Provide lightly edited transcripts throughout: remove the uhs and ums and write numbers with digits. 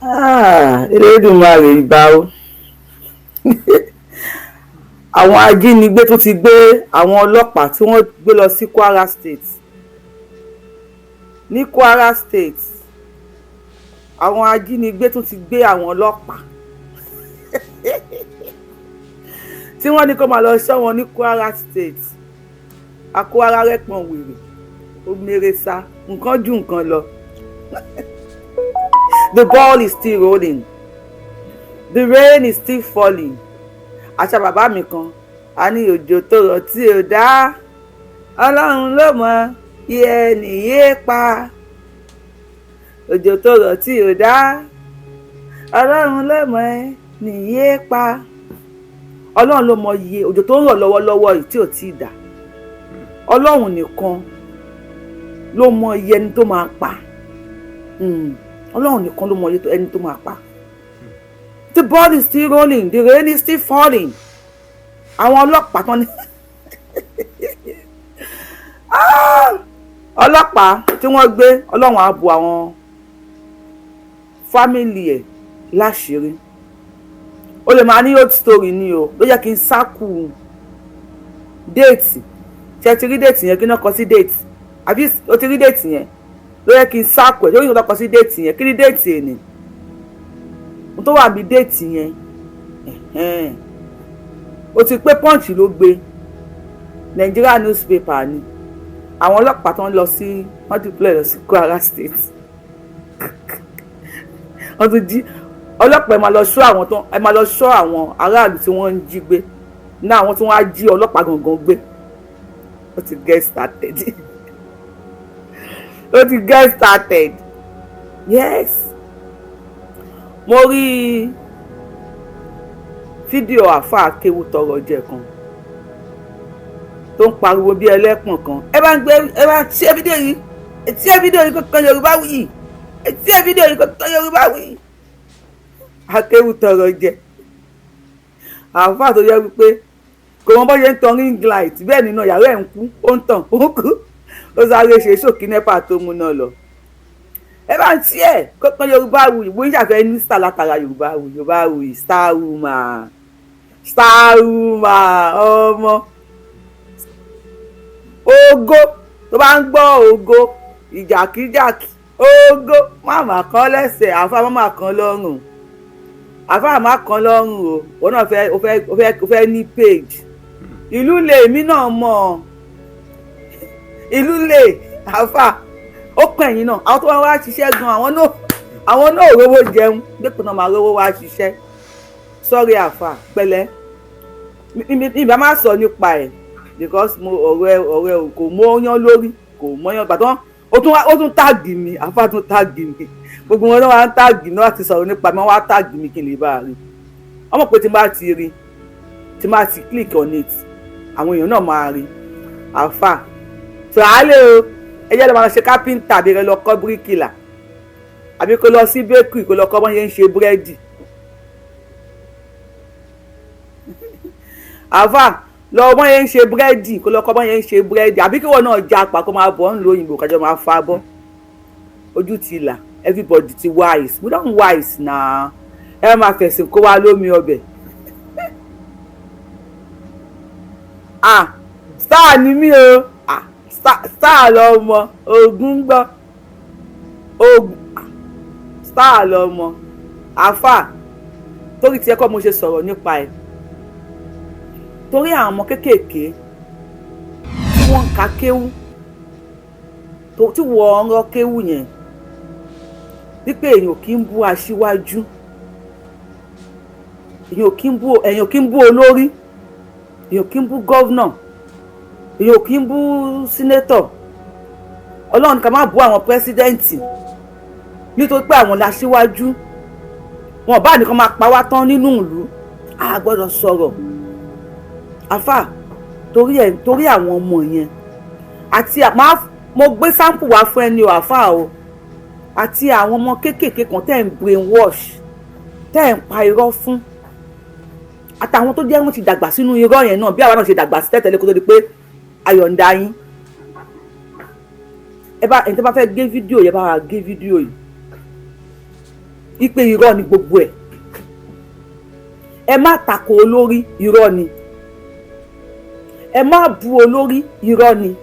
Ah, Elédùmarè ìbà o. Àwọn ajínigbé tó ti gbé àwọn ọlọ́pàá tí wọ́n gbé lọ sí Kwara State, ní Kwara State, àwọn ajínigbé tó ti gbé àwọn ọlọ́pàá tí wọ́n ní kó máa lọ ṣọ́ wọn ní Kwara State. Akó ara rẹ̀ pọ̀n wèrè, ó mèrè sá, nǹkan ju nǹkan lọ. The ball is still rolling, the rain is still falling. Àṣà bàbá mi kan a ní òjò tó rọ̀ tí ò dá, Ọlọ́run ló mọ iye ẹni yé pa. Òjò tó rọ̀ tí ò dá, Ọlọ́run ló mọ ẹni yé pa. Ọlọ́run ló mọ iye òjò tó ń rọ̀ lọ́wọ́lọ́wọ́ yìí tí ò tí ì dá. Ọlọ́run nìkan ló mọ iye ẹni tó máa pa. Ọlọ́run nìkan ló mọ iye ẹni tó máa pa. The ball is still rolling, the rain is still falling. Àwọn ọlọ́pàá tán ní ọlọ́pàá tí wọ́n gbé, Ọlọ́run á bo àwọn family ẹ̀ láṣìírí. Ó lè máa ní old story ni o, ló yẹ kí n sákù date. Ṣe ti rí date yẹn? Kí náà kọ sí date? Àbí o ti rí date yẹn? Ló yẹ kí n sákù ẹ̀ lórí ìtọ́kọ sí date yẹn. Kí ni date yẹn ni tó wà bí date yẹn? O ti pé Punch ló gbé, Nigeria newspaper ni. Àwọn ọlọ́pàá tó ń lọ sí, wọ́n deploy lọ sí Kwara State, wọ́n tún jí ọlọ́pàá. Ẹ máa lọ ṣọ́ àwọn tó, ẹ máa lọ ṣọ́ àwọn aráàlú tí wọ́n ń jí gbé náà. Àwọn tí wọ́n á jí ọlọ́pàá gangan gbé, ó ti get started, ó ti get started. Yes, mo rí fídíò àáfàá kéwú tọrọ jẹ kan tó ń pariwo bí ẹlẹ́pọ̀n kan. Ẹ bá ń gbé, ẹ bá ṣe fídíò yìí, ẹ ṣe fídíò yìí kankan Yorùbá wuyì, ẹ ṣe fídíò yìí kankan Yorùbá wuyì. Akéwú tọrọ jẹ, àáfàá tó yẹ wípé kò mọ bó ṣe ń tan ring light, bẹ́ẹ̀ nínú yàrá ẹ̀ ń kú, ó ń tàn, ó ń kú, ó sáré ṣe sókí NEPA tó mú náà lọ. Ẹ bá ń tiẹ̀ kankan Yorùbá wuyì, bóyá ìṣàfẹ́ ní star látara Yorùbá wuyì, Yorùbá wuyì, star woman, star woman, ọmọ ògo tó bá ń gbọ́ ògo ìjàkíjàkí, ògo máma kan lẹ́sẹ̀, àfa máma kan lọ́rùn, àfa má kan lọ́rùn o. Òun náà fẹ́, ó fẹ́, ó fẹ́, ó fẹ́ ní page. Ìlú lè mí náà mọ̀, ìlú lè àfa ó pẹ̀ yín náà. Àwọn tó wá wá ṣiṣẹ́ gan, àwọn náà ò rówó jẹun dípò náà máa rówó wá ṣiṣẹ́. Sọ́rí àfa pẹ̀lẹ́, mi ìbá má sọ nípa ẹ̀ because mo ọ̀rẹ́ kò mọ́yán lórí, kò mọ́yán gbàtọ́. Ó tún tag mi, àfa tún tag mi, gbogbo wọn náà wá ń tag mi láti sọ̀rọ̀ nípa mi. Wọ́n wá tag mi kí n lè bá a rí. Wọ́n mọ̀ pé tí n bá ti rí, tí n bá ti click on it, àwọn èèyàn náà máa rí. Àfa tùhálẹ̀ o, ẹ jẹ́ lọ máa ṣe kápẹ́ńtà, àbí ẹ lọ kọ́ bíríkìlà, àbí kó lọ sí bakery, kó lọ kọ́ bọ́n ṣe ń ṣe búrẹ́dì. Àfà, lọ bọ́n ṣe ń ṣe búrẹ́dì, kó lọ kọ́ bọ́n ṣe ń ṣe búrẹ́dì, àbí kí wọ́n náà já pa, kó máa bọ̀ ń lo òyìnbó, kájọ máa fa bọ́. Ojú ti là, everybody ti wise, we don wise na. Ẹ máa fẹ̀sìn kó wa lómi ọbẹ̀. Ah, star ni mí o. Ah, star lọmọ ogun gbọ́ ogun, star lọmọ. Àfà, torí tiẹ̀ kọ́ mo ṣe sọ̀rọ̀ nípa ẹ̀, torí àwọn ọmọ kéékèèké tí wọ́n ń ka kéwú, tí wọ́n ń rọ́ kéwú yẹn, wípé èèyàn kì í bú aṣíwájú, èèyàn kì í bú olórí, èèyàn kì í bú governor, èèyàn kì í bú senator. Ọlọ́run ká má bú àwọn president, nítorí pé àwọn làṣíwájú wọn bá nìkan máa pa wá tán nínú ìlú, a gbọ́dọ̀ sọ̀rọ̀. Àfà, torí ẹ, torí àwọn ọmọ yẹn àti mo gbé sample wá fún ẹni o, àfà o, àti àwọn ọmọ kéékèèké kan tẹ́ ń brainwash, tẹ́ ń pa irọ́ fún, àtàwọn tó jẹ́ wọ́n ti dàgbà sínú irọ́ yẹn náà, bí àwa náà ṣe dàgbà sí tẹ́tẹ̀lé kó tó di pé ayọ̀ǹda yín. Ẹ bá ẹni tó bá fẹ́ gé fídíò yẹn, bá wa gé fídíò yìí. Ipe irọ́ ni gbogbo ẹ̀. Ẹ má tako olórí, irọ́ ni. Ẹ má bu olórí, irọ́ ni.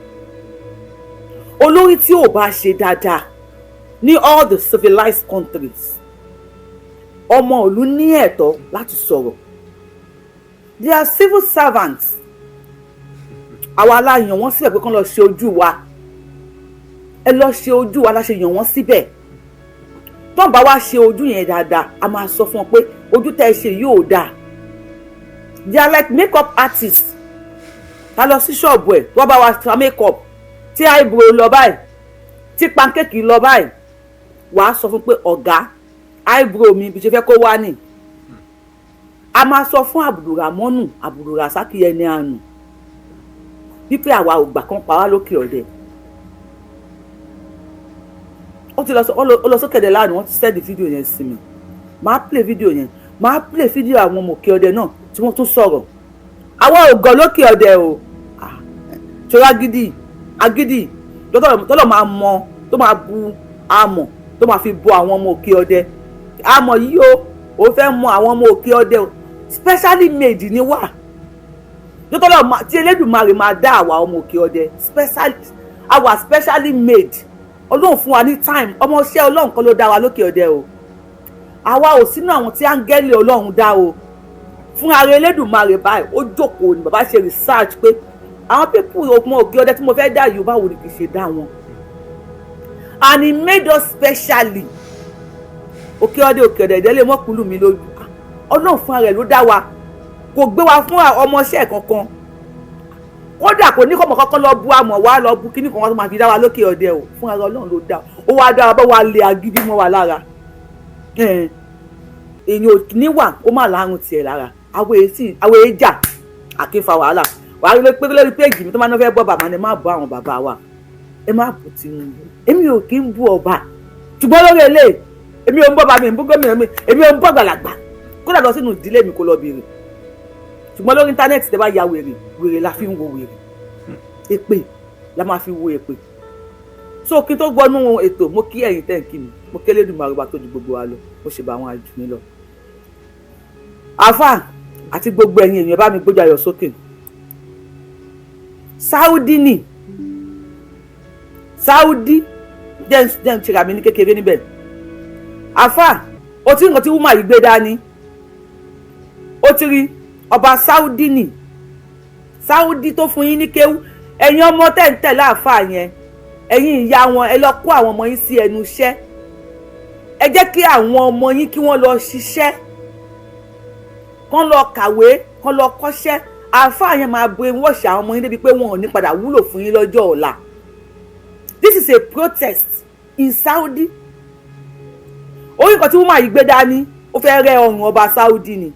Olórí tí ò bá ṣe dáadáa ní all the civilized countries, ọmọ ìlú ní ẹ̀tọ́ láti sọ̀rọ̀. They are civil servants. Àwa la yàn wọ́n síbẹ̀ pé kán lọ ṣe ojú wa. Ẹ lọ ṣe ojú wa la ṣe yàn wọ́n síbẹ̀. Tọ́n bá wá ṣe ojú yẹn dáadáa, a máa sọ fún wọn pé ojú tẹ́ ẹ ṣe yóò dáa. They are like makeup artists. Ta lọ sí ṣọ́ọ̀bù ẹ̀ tó bá wa sa makeup, tí eyebrow lọ báyìí, tí pancake lọ báyìí, wàá sọ fún pé, "Ọ̀gá, eyebrow mi bí ṣe fẹ́ kó wá nì." A máa sọ fún Abdulramonu Abdulrasaki ẹni àánú wípé àwa ò gbà kan pa wá lókè ọ̀dẹ. Ó ti lọ ó lọ sókè ọdẹ lánàá. Wọ́n ti send fídíò yẹn sí mi. Máa play fídíò yẹn, máa play fídíò àwọn ọmọ òkè ọdẹ náà tí wọ́n tún sọ̀rọ̀. Àwa ò gọ̀ lókè ọdẹ o. Ṣọlá agídí agídí tọ́lọ̀ máa mọ tó máa bu amọ̀ tó máa fi bo àwọn ọmọ òkè ọdẹ. Amọ̀ yìí o, ò fẹ́ mọ àwọn ọmọ òkè ọdẹ o. Specially made ni wà tọ́lọ̀ tí Elédùmarè máa dá àwa ọmọ òkè ọdẹ special. Àwa specially made. Ọlọ́run fún wa ní time. Ọmọọṣẹ́ Ọlọ́run kan ló dá wa lókè ọdẹ o. Àwa ò sínú àwọn tí áńgẹ́lì Ọlọ́run dá o. Fún ara Elédùmarè báyìí, ó jókòó ni bàbá ṣe research pé àwọn people ọmọ òkè ọdẹ tí mo fẹ́ dá yìí, báwo ni kì í ṣe dá wọn? And he made us specially. Òkè ọdẹ, òkè ọdẹ, ìdẹ́lẹ̀ mọ́kùlù mi lójú. Ọlọ́run fún ara ẹ̀ ló dá wa. Kò gbé wa fún ọmọọṣẹ́ kankan. Kódà kò ní kọ́mọ kankan lọ bu amọ̀ wá, lọ bu kíní kan wá tó máa fi dá wa lókè ọdẹ o. Fún ara Ọlọ́run ló dá. Ó wá dá wa bá wa lé agídí mọ́ wa lára. Èèyàn ò níwà, ó má láàrùn tiẹ̀ lára. Àwọn èsì, àwọn èjà àkínfa wàhálà. Wàá rí pé lórí péjì mi tó máa ń fẹ́ bọ́ bàbá ni, má bọ́ àwọn bàbá wa, ẹ má bù Tinubu. Èmi ò kí ń bú ọba, ṣùgbọ́n lórí eléyìí, èmi ò ń bọ́ bàbá mi, ń bú gómìnà mi, èmi ò ń bọ́ gbàlagbà. Kódà lọ sínú ìdílé mi kó lọ bèrè. Ṣùgbọ́n lórí íńtánẹ́ẹ̀tì, tẹ́ bá ya wèrè, wèrè la fi ń wo wèrè, èpè la máa fi wo èpè. So kí n tó gbọ́nú ètò, mo kí ẹ̀yin tẹ́ ń kí mi, mo kí Elédùmarè bá tó ju gbogbo wa lọ, mo ṣe bá àwọn àjù mi lọ. Àfà àti gbogbo ẹ̀yin èèyàn, bá mi gbójú ayọ̀ sókè. Saudi ni Saudi jẹ́ ń ṣe mi ní kékeré níbẹ̀. Àfà, o tí nǹkan tí woman yìí gbé dání, ó ti rí ọba Saudi ni. Saudi tó fún yín ní kéwú, ẹ̀yin ọmọ tẹ̀ ń tẹ̀lé àáfàá yẹn, ẹ̀yin ìyá wọn, ẹ lọ kó àwọn ọmọ yín sí ẹnu iṣẹ́. Ẹ jẹ́ kí àwọn ọmọ yín kí wọ́n lọ ṣiṣẹ́, kán lọ kàwé, kán lọ kọ́ṣẹ́. Àáfàá yẹn máa brainwash àwọn ọmọ yín débi pé wọn ò ní padà wúlò fún yín lọ́jọ́ ọ̀la. This is a protest in Saudi. Orí nǹkan tí woman yìí gbé dání, ó fẹ́ rẹ́ ọrùn ọba Saudi ni.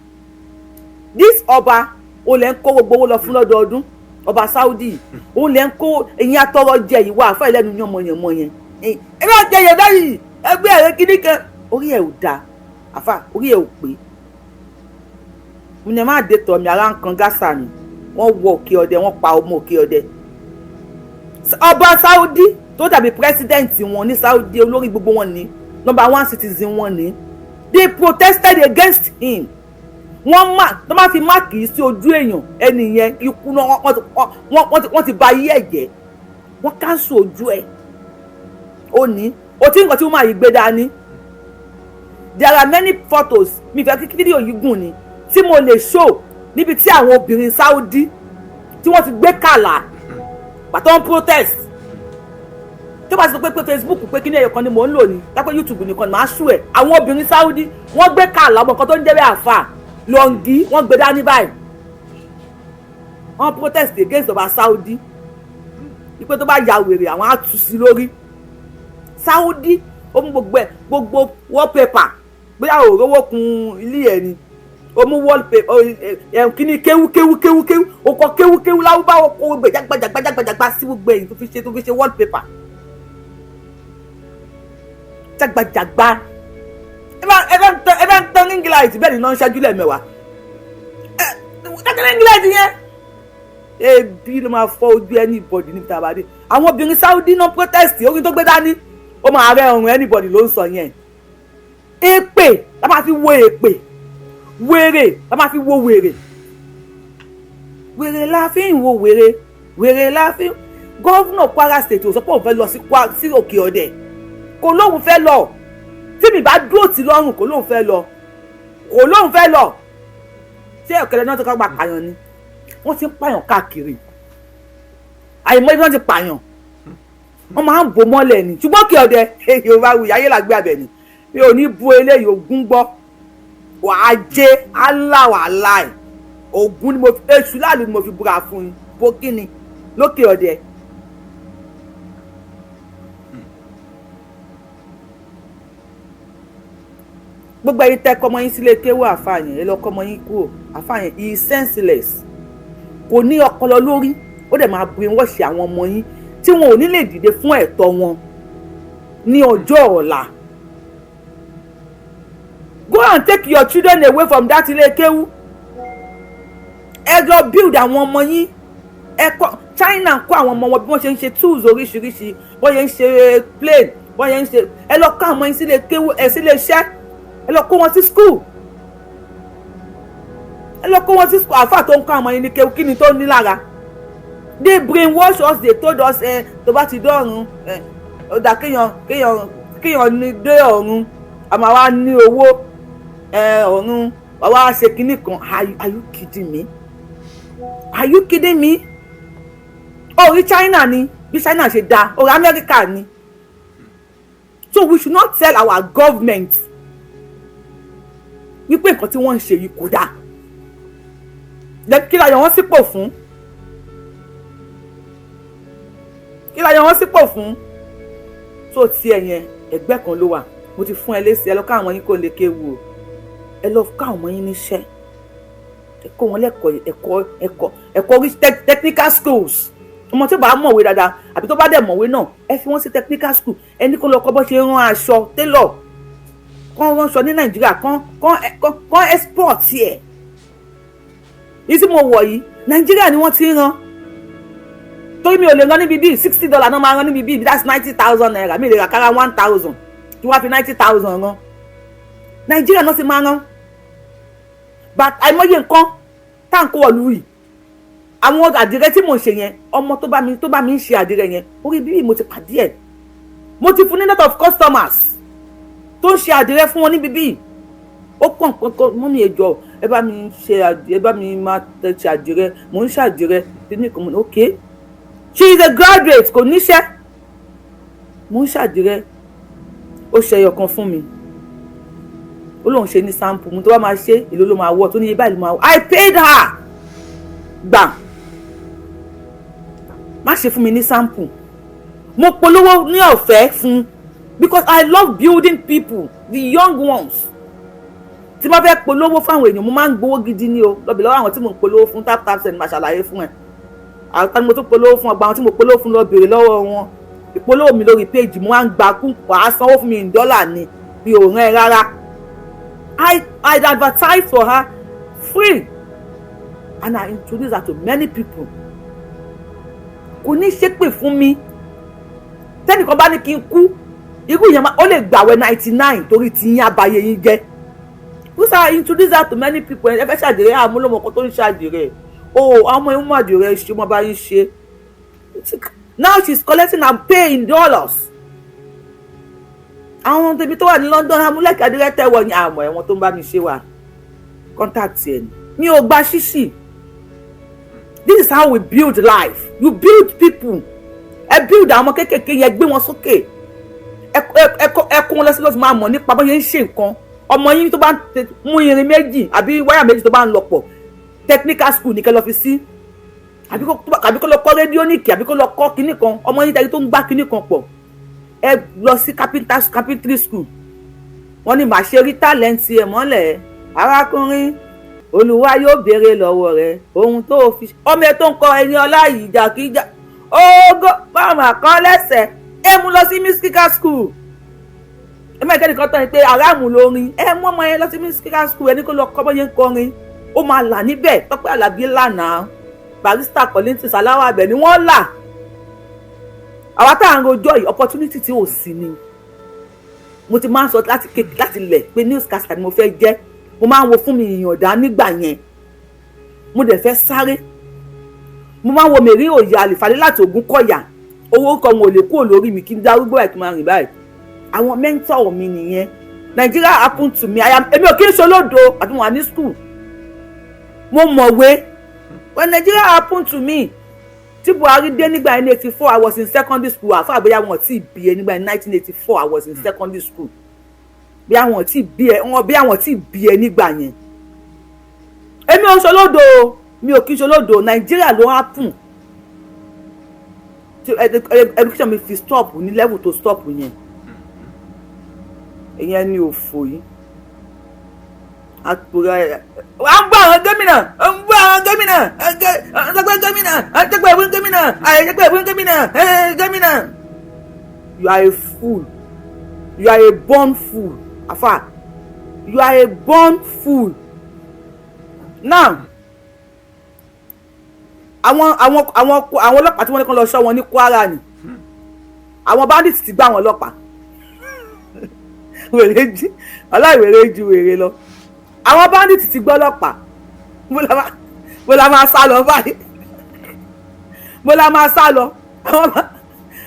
This ọba ó lẹ́ ń kó gbogbo owó lọ fún lọ́dọọdún. Ọba Saudi òun lẹ́ ń kó ẹ̀yin atọ́rọ jẹ ìwà àfẹ́ ìlẹ́nu yànmọ̀yànmọ̀ yẹn. Ẹ bá jẹ yẹn báyìí, ẹgbẹ́ ẹ̀rẹ́ kíní kan, orí ẹ̀ ò dáa. Àfà, orí ẹ̀ ò pé. Mo ní ẹ má dé tọ̀ mí. Ara ń kan gásà ni. Wọ́n wọ òkè ọdẹ, wọ́n pa ọmọ òkè ọdẹ. Ọba Saudi tó dàbí president wọn ní Saudi, olórí gbogbo wọn ní, number one citizen wọn ní, they protested against him. Wọ́n má tó má fi mark sí ojú èèyàn, ẹni yẹn ikú náà. Wọ́n ti ba ayé ẹ̀ jẹ́, wọ́n cancel ojú ẹ̀. Ó ní o tí nǹkan tí wọ́n máa yí gbé dání. There are many photos. Mi fẹ́ kí fídíò yìí gùn ni tí mo lè show níbi tí àwọn obìnrin Saudi tí wọ́n ti gbé kàlà pàtó ń protest. Tó bá ti sọ pé Facebook pé kí ní ẹyọ kan ni mò ń lò ní lápẹ́ YouTube nìkan ni màá ṣù ẹ̀. Àwọn obìnrin Saudi, wọ́n gbé kàlà, ọmọ kan tó ń jẹ́ bẹ́ẹ̀, àfà lọ́ngí, wọ́n gbé dání báyìí, wọ́n protest against ọba Saudi wípé tó bá ya wèrè, àwọn á tú sí lórí. Saudi ó mú gbogbo ẹ̀, gbogbo wallpaper, bóyá òrówó kun ilé ẹ̀ ni, ó mú wallpaper ẹ̀ kíní kéwú kéwú kéwú kéwú, ó kọ kéwú kéwú láwùbá, ó kó gbẹ jágbajàgbajàgbajàgba sí gbogbo ẹ̀yìn tó fi ṣe wallpaper jágbajàgba. Ẹ bá ń tán ring light bẹ́ẹ̀ ni náà ń ṣáájú lẹ́ẹ̀mẹ́wàá. Ẹ tẹ́tẹ́ ring light yẹn, ebi ló máa fọ́ ojú anybody níbi tá a bá dé. Àwọn obìnrin Saudi náà protest. Orin tó gbé dání, ó máa rẹ ọrùn anybody ló ń sọ yẹn. Èpè la máa fi wo èpè, wèrè la máa fi wo wèrè, wèrè la fi ń wo wèrè, wèrè la fi. Governor Kwara State ò sọ pé òun fẹ́ lọ sí Òkè Ọ̀dẹ̀, kò lóun fẹ́ lọ. Tí mi bá dúró tì lọ́rùn, kò lóun fẹ́ lọ, kò lóun fẹ́ lọ. Ṣé ọ̀kẹ́lẹ́ náà tó kọ́ gba pààyàn ni? Wọ́n ti ń pààyàn káàkiri, àìmọ́ ibi wọ́n ti pààyàn, wọ́n máa ń bò mọ́lẹ̀ ni. Ṣùgbọ́n Òkè Ọ̀dẹ̀, Yorùbá wuyì ayé làgbé abẹ ni. Mi ò ní bu eléyìí. Ògún gbọ́, wàá jẹ́ aláwàláì. Ògún ni mo fi, èṣù láàlú ni mo fi búra fún yín. Bó kí ni lókè Ọ̀dẹ̀? Gbogbo ẹ̀yin tẹ́ kọ́mọ yín sílé kéwú àfààyàn, ẹ lọ kọ́mọ yín kúrò. Àfààyàn, he is senseless, kò ní ọpọlọ lórí. Ó dẹ̀ máa brainwash àwọn ọmọ yín tí wọn ò ní lè dìde fún ẹ̀tọ́ wọn ní ọjọ́ ọ̀la. Go and take your children away from that ilé kéwú. Ẹ lọ build àwọn ọmọ yín. Ẹ kọ́ China, kọ́ àwọn ọmọ wọn bí wọ́n ṣe ń ṣe tools oríṣiríṣi, bọ́n ṣe ń ṣe plane, bọ́n ṣe ń ṣe. Ẹ lọ kọ́ àwọn ọmọ yín sílé kéwú ẹ, sílé iṣẹ́. Ẹ lọ kó wọn sí school, ẹ lọ kó wọn sí school. Àáfà tó ń kọ́ àwọn ọmọ yín ní kéwú, kí ni tó ní lára? They brainwash us. They told us, ẹ tó bá ti dọ́run, ẹ ó dà, kéèyàn ní dé ọ̀run, a máa wá ní owó ẹ, ọ̀run wà wá ṣe kinní kan. Are you kidding me? Are you kidding me? Orí China ni, bí China ṣe da, orí America ni. So we should not tell our government wípé nǹkan tí wọ́n ń ṣe yìí kò dáa. Kí la yàn wọ́n sípò fún? Kí la yàn wọ́n sípò fún? Tó tiẹ̀ yẹn, ẹgbẹ́ kan ló wà. Mo ti fún ẹ lésì. Ẹ lọ ká àwọn yín kó lè kéwu o. Ẹ lọ ká àwọn yín níṣẹ́, ẹ kọ́ wọn lẹ́kọ̀ọ́, ẹ̀kọ́, ẹ̀kọ́, ẹ̀kọ́ orí technical schools. Ọmọ tí ó bá mọ̀wé dáadáa, àbí tó bá dẹ̀ mọ̀wé náà, ẹ fi wọ́n sí technical school. Ẹ ní kó lọ kọ́ bó ṣe rán aṣọ, tailor, kán ránṣọ ní Nàìjíríà, kán export ẹ̀. Yìí tí mo wọ̀ yìí, Nàìjíríà ni wọ́n ti ń rán, torí mi ò lè rán níbi bíi $60 náà máa rán níbi bíi, that's ₦90,000. Mi lè rà kára 1,000 tí wọ́n á fi 90,000 rán. Nàìjíríà náà ti máa rán. But àìmọye nǹkan tá à ń kó wọ̀lú yìí, àwọn àdìrẹ tí mò ń ṣe yẹn, ọmọ tó bá mi ń ṣe àdìrẹ yẹn, orí bíbí mo ti pàdé ẹ̀. Mo ti fún ní lot of customers tó ń ṣe àdìrẹ fún wọn níbi bíi. Ó kàn kàn mọ́ mi, ẹjọ́ ẹ bá mi ṣe àdìrẹ, ẹ bá mi máa ṣe àdìrẹ, mò ń ṣàdìrẹ kíní kan. Mo ní okay. She is a graduate, kò níṣẹ́. Mò ń ṣàdìrẹ, ó ṣe ẹyọ kan fún mi, ó lóun ṣe ní sample. Mo tó bá máa ṣe, èló ló máa wọ̀? Tó ní báyìí ló máa wọ̀. I paid her. Gbà má ṣe fún mi ní sample. Mo polówó ní ọ̀fẹ́ fún, because I love building people, the young ones. Tí mo fẹ́ polówó fáwọn èèyàn, mo máa ń gbowó gidi ní o. Lọ́bì lọ́wọ́ àwọn tí mo ń polówó fún. Tap tap send, máa ṣàlàyé fún ẹ àwọn tí mo tún polówó fún. Ọgbà àwọn tí mo polówó fún, lọ béèrè lọ́wọ́ wọn. Ìpolówó mi lórí page, mo máa ń gba kún, wàá sanwó fún mi in dọ́là ni, mi ò rán ẹ rárá. I advertise for her free and I introduce her to many people. Kò ní ṣépè fún mi. Tẹ́nìkan bá ní kí n kú, irú yẹn ó lè gbàwẹ̀ 99 torí tí yín abayé yín jẹ́. Because I introduce her to many people. Ẹ fẹ́ ṣàdìrẹ́, àmúlòmọ̀kọ tó ń ṣàdìrẹ́ o, àwọn ọmọ ẹ̀wọ̀n àdìrẹ́ ṣe, wọ́n bá yín ṣe. Now she's collecting her pay in dollars. Àwọn tèmi tó wà ní London, amúlẹ̀kẹ́ àdìrẹ́ tẹ̀wọ̀ ní àmọ́ ẹ̀wọ̀n tó ń bá mi ṣe wà, contact ẹ̀ ni. Mi ò gba ṣíṣì. This is how we build life. You build people. Ẹ build àwọn ọmọ kéékèèké yẹn, gbé wọn sókè, ẹ kó wọn lọ sí lọ́sùn, máa mọ̀ nípa bó ṣe ń ṣe nǹkan. Ọmọ yín tó bá ń mú irin méjì àbí wáyà méjì tó bá ń lọ pọ̀, technical school ní kẹ́ lọ fi sí, àbí kó lọ kọ́ radionic, àbí kó lọ kọ́ kinní kan. Ọmọ yín tẹ́lẹ̀ tó ń gbá kinní kan pọ̀, ẹ lọ sí carpentry school. Wọ́n ní màá ṣe rí talent ẹ̀ mọ́lẹ̀. Arákùnrin, Olúwa yóò béèrè lọ́wọ́ rẹ̀ ohun tó fi ọmọ ẹ tó ń kọ ẹni ọlá yìí jàkíjà ogo màmá kan lẹ́sẹ̀. Ẹ mú lọ sí musical school. Ẹ má kẹ́ni kan tán ni pé aráàmù lórin. Ẹ mú ọmọ yẹn lọ sí musical school, ẹni kó lọ kọ́ bọ́ yẹn ń kọrin, ó máa là níbẹ̀. Tọ́pẹ́ Àlàbí lànà, Barrister, Kollington, Salawa Abẹ ni wọ́n là. Àwa tá à ń rojọ́ yìí, opportunity tí ò sí ni. Mo ti máa ń sọ láti láti lẹ̀ pé newscaster ni mo fẹ́ jẹ́. Mo máa ń wo Fúnmi Ìyàndá nígbà yẹn, mo dẹ̀ fẹ́ sáré. Mo máa ń wo Mary Òye Àlìfàlẹ́ láti Ògúnkọ̀yà. Owó kan wọn ò lè kúrò lórí mi kí n darúgbó ẹ̀ tó máa rìn báyìí. Àwọn mentor mi nìyẹn. Nigeria happen to me. I am, èmi ò kí ń ṣolódo àti mo wà ní school, mo mọ̀wé. When Nigeria happen to me, tí Buhari dé nígbà yẹn ní 84, I was in secondary school. Àfa àbóyá wọn tí bí ẹ nígbà yẹn, 1984, I was in secondary school. Bí àwọn tí bí ẹ wọn, bí àwọn tí bí ẹ nígbà yẹn. Èmi ò ń ṣolódo, mi ò kí ń ṣolódo. Nigeria ló happen tí education mi fi stop ní level tó stop yẹn. Ìyẹn ni òfò yìí. Àpòrò ẹ wà ń gbọ́ àwọn gómìnà, ń gbọ́ àwọn gómìnà, ọ̀sẹ̀gbẹ́ gómìnà, ọ̀sẹ̀gbẹ́ ìwé gómìnà, àyẹ̀sẹ̀gbẹ́ ìwé gómìnà, gómìnà. You are a fool. You are a born fool. Afa, you are a born fool. Now, àwọn ọlọ́pàá tí wọ́n ní kán lọ ṣọ́ wọn ní Kwara ni àwọn bandits ti gbá àwọn ọlọ́pàá. Wèrè jí aláìwèrè ju wèrè lọ. Àwọn bandits ti gbọ́ ọlọ́pàá. Mo la máa sá lọ báyìí, mo la máa sá lọ.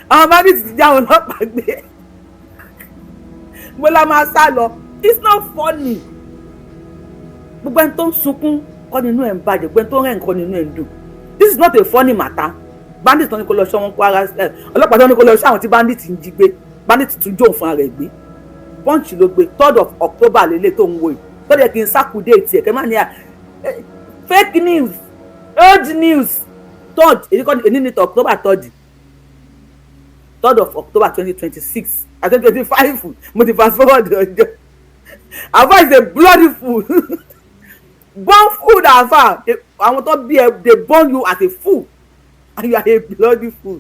Àwọn bandits ti já àwọn ọlọ́pàá gbé, mo la máa sá lọ. It's not funny. Gbogbo ẹni tó ń sunkún kọ́ nínú ẹ̀ ń bàjẹ́, gbogbo ẹni tó ń rẹ̀ kọ́ nínú ẹ̀ ń dùn. This is not a funny matter. Bandits tó ní kó lọ ṣọ́ wọn Kwara, ọlọ́pàá tó ní kó lọ ṣọ́ àwọn tí bandits ń jí gbé, bandits tún jó fún ara ẹ̀ gbé. Punch ló gbé, 3rd of October lélẹ̀ tó ń wò yìí. Tọ́jú ẹ̀ kí n sákùdé tiẹ̀ kẹ́ máa ní à fake news, old news. Third, èyí kọ́ èyí ní October 3rd, 3rd of October 2026 and 2025. Mo ti fast forward ọjọ́. Àfa is a bloody fool, born fool. Àfa, àwọn tó bí ẹ, they born you as a fool and you are a bloody fool.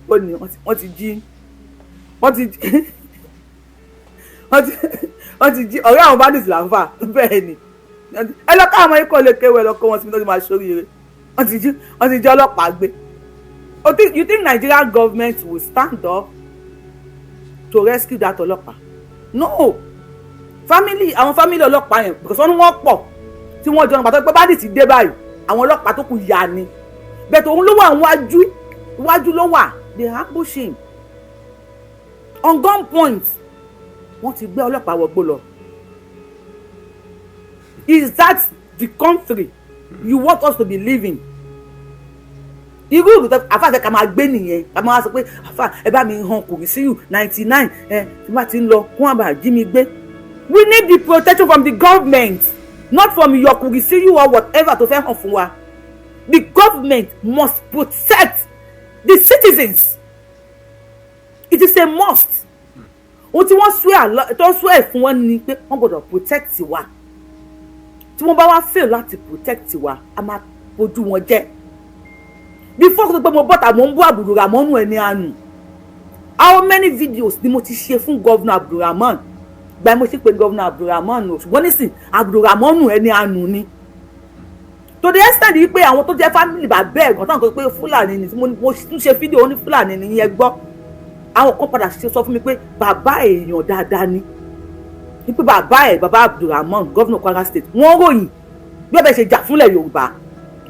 Ó ní wọ́n ti jí, wọ́n ti jí ọ̀rẹ́ àwọn bandits là ń fà. Bẹ́ẹ̀ ni, ẹ lọ ká àwọn ikọ̀ lè kéwọ́, ẹ lọ kó wọn síbi tó ti máa ṣoríire. Wọ́n ti jí ọlọ́pàá gbé. You think Nigerian government will stand up to rescue that ọlọ́pàá? No. Family, àwọn family ọlọ́pàá yẹn, because wọ́n ní wọ́n pọ̀ tí wọ́n jọ nípa tó pé bandits dé báyìí, àwọn ọlọ́pàá tó kù yà ni bẹ́ẹ̀ tó òun ló wà wájú, iwájú ló wà. They ambush him on gun point. Wọ́n ti gbé ọlọ́pàá wọgbó lọ. Is that the country you want us to be living? Irú ìlú tó àfa àfẹ ká máa gbé nìyẹn? Ká máa sọ pé, àfa, ẹ bá mi hàn kùrìsíyù 99 ẹ tí wọ́n ti ń lọ kó wọn bá jí mi gbé. We need the protection from the government, not from your kùrìsíyù or whatever tó fẹ́ hàn fún wa. The government must protect the citizens. It is a must. Ohun tí wọ́n swear, tó swear fún wọn ni pé wọ́n gbọ́dọ̀ protect wa. Tí wọ́n bá wá fail láti protect wa, a máa bójú wọn jẹ́. Before kó tó pé mo bọ́ta, mo ń bú Abdulrahman ẹni àánú. How many videos ni mo ti ṣe fún Governor Abdulrahman? Gba mo ṣe pé Governor Abdulrahman o, ṣùgbọ́n nísìn Abdulrahman ẹni àánú ni, to the extent yìí pé àwọn tó jẹ́ family bàbá ẹ̀gbọ́n táwọn kan pé Fúlàní ni. Mo tún ṣe fídíò ó ní Fúlàní ni yẹn gbọ́. Àwọn kan padà ṣe sọ fún mi pé bàbá èèyàn dáadáa ni, wípé bàbá ẹ̀, bàbá Abdulrahman, Governor Kwara State, wọ́n ròyìn bí ọbẹ̀ ṣe jà fúnlẹ̀ Yorùbá.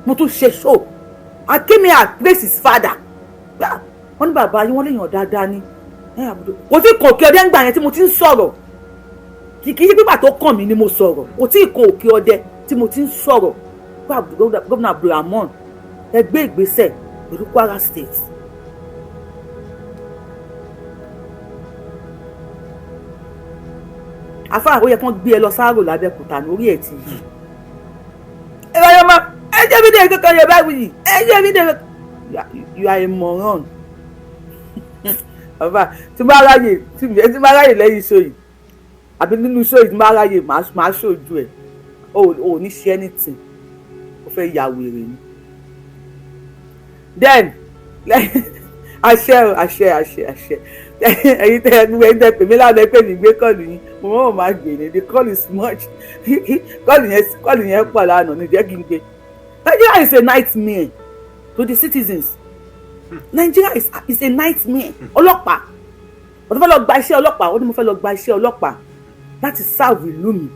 Mo tún ṣe show. I came here and praise his father. Wọ́n ní bàbá yín, wọ́n léèyàn dáadáa ni. Kò tí kàn Òkè Ọdẹ ń gbà yẹn tí mo ti ń sọ̀rọ̀. Kì í ṣe pípa tó kàn mí ni mo sọ̀rọ̀. Kò tí kàn Òkè Ọdẹ tí mo ti ń sọ̀rọ̀ pé Gómìnà Abdulrahman, ẹ gbé ìgbésẹ̀ pẹ̀lú Kwara State. Àfáà, ó yẹ kán gbé ẹ lọ sáárò lábẹ́òkúta ní orí ẹ̀ ti yìí. Ẹ bá yọ ma ẹ jẹ́ fídíò kankan yẹ báyìí, ẹ jẹ́ fídíò. You are a moron. Bàbá, tí bá ráyè lẹ́yìn show yìí àbí nínú show yìí, tí bá ráyè, máa ṣojú ẹ̀. O ò ní ṣe anything, o fẹ́ ya wèrè ni. Then àṣẹ àṣẹ àṣẹ àṣẹ. Ẹ̀yin tẹ ẹ̀yin tẹ pè mí lánàá pé mi gbé call yín, mo mọ̀ máa gbè ní. The call is much. Call yẹn pọ̀ lánàá ní jẹ́ kí n gbé. Nigeria is a nightmare to the citizens. Nigeria is a nightmare. Ọlọ́pàá Ó fẹ́ lọ gba iṣẹ́ ọlọ́pàá, ó ní mo fẹ́ lọ gba iṣẹ́ ọlọ́pàá láti serve ìlú mi.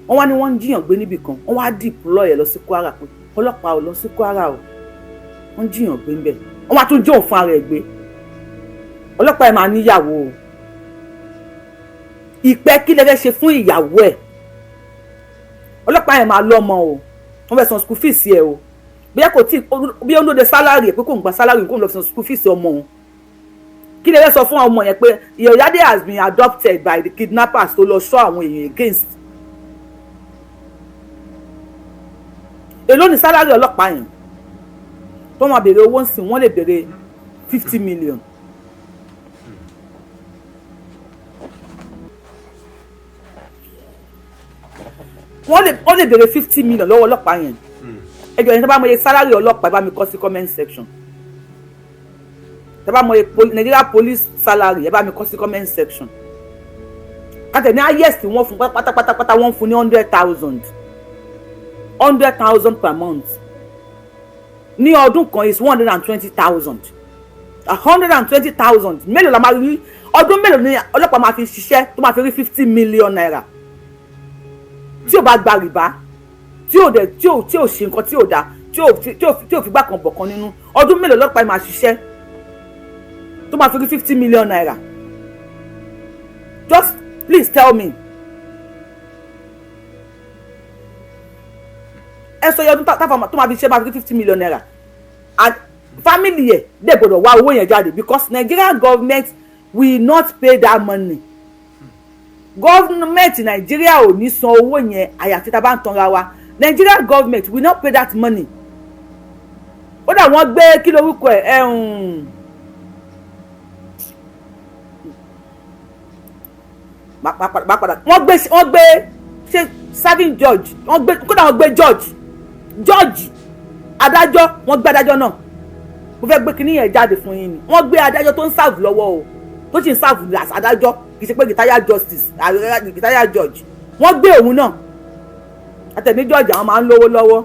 Wọ́n wá ní wọ́n ń jiyàn gbé níbì kan, wọ́n wá deploy ẹ̀ lọ sí Kwara pé ọlọ́pàá ò lọ sí Kwara o, wọ́n ń jiyàn gbé ńbẹ̀. Wọ́n wá tún jẹ́ òfin ara ẹ̀ gbé. Ọlọ́pàá ẹ̀ máa níyàwó o. Ìpẹ́ kí lẹ fẹ́ ṣe fún ìyàwó ẹ̀? Ọlọ́pàá ẹ̀ máa lọ́mọ o, wọ́n fẹ́ san school fees ẹ̀ o. Bí kò tí bí ó ń lóde salary ẹ̀ pé kò ń gba salary, kò ń lọ fi san school fees ọmọ òun. Kí lè fẹ́ sọ fún ọmọ yẹn pé your daddy has been adopted by the kidnappers tó lọ sọ àwọn èèyàn against? Èló ni salary ọlọ́pàá yẹn? Tó máa béèrè owó ń sìn, wọ́n lè béèrè 50 million. Wọ́n lè béèrè 50 million lọ́wọ́ ọlọ́pàá yẹn. Ẹ jọ̀ọ́, ẹni tó bá mọ iye salary ọlọ́pàá, ẹ bá mi kọ sí comment section. Tẹ́ bá mọ iye Nigeria police salary, ẹ bá mi kọ sí comment section. Kàtẹ́ ní highest wọ́n fún pátápátápátá, wọ́n fún ní 100,000, 100,000 per month. Ní ọdún kan is 120,000, 120,000. Mélòó la máa rí? Ọdún mélòó ni ọlọ́pàá máa fi ṣiṣẹ́ tó máa fi rí ₦50 million? Tí ò bá gba rìbá, tí ò dẹ̀ tí ò ṣe nǹkan tí ò dáa, tí ò fi gbà kan bọ̀ kan nínú, ọdún mélòó ọlọ́pàá máa ṣiṣẹ́ tó máa fi rí ₦50 million? Just please tell me. Ẹ sọ iye ọdún táfà tó máa fi ṣe máa fi rí ₦50 million. And family ẹ̀ dẹ̀ gbọ́dọ̀ wá owó yẹn jáde, because Nigerian government will not pay that money. Government Nigeria ò ní san owó yẹn, àyàfi tá a bá ń tanra wa. Nigeria government will not pay that money. Ó dà, wọ́n gbé, kí lorúkọ ẹ̀, má padà. Wọ́n gbé ṣe serving judge, wọ́n gbé, kódà wọ́n gbé judge, adájọ́, wọ́n gbé adájọ́ náà. Mo fẹ́ gbé kinní yẹn jáde fún yín ni. Wọ́n gbé adájọ́ tó ń serve lọ́wọ́ o, tó sì ń serve as adájọ́, kì í ṣe pé retired justice, retired judge. Wọ́n gbé òun náà. Àtẹ̀mí judge, àwọn máa ń lówó lọ́wọ́,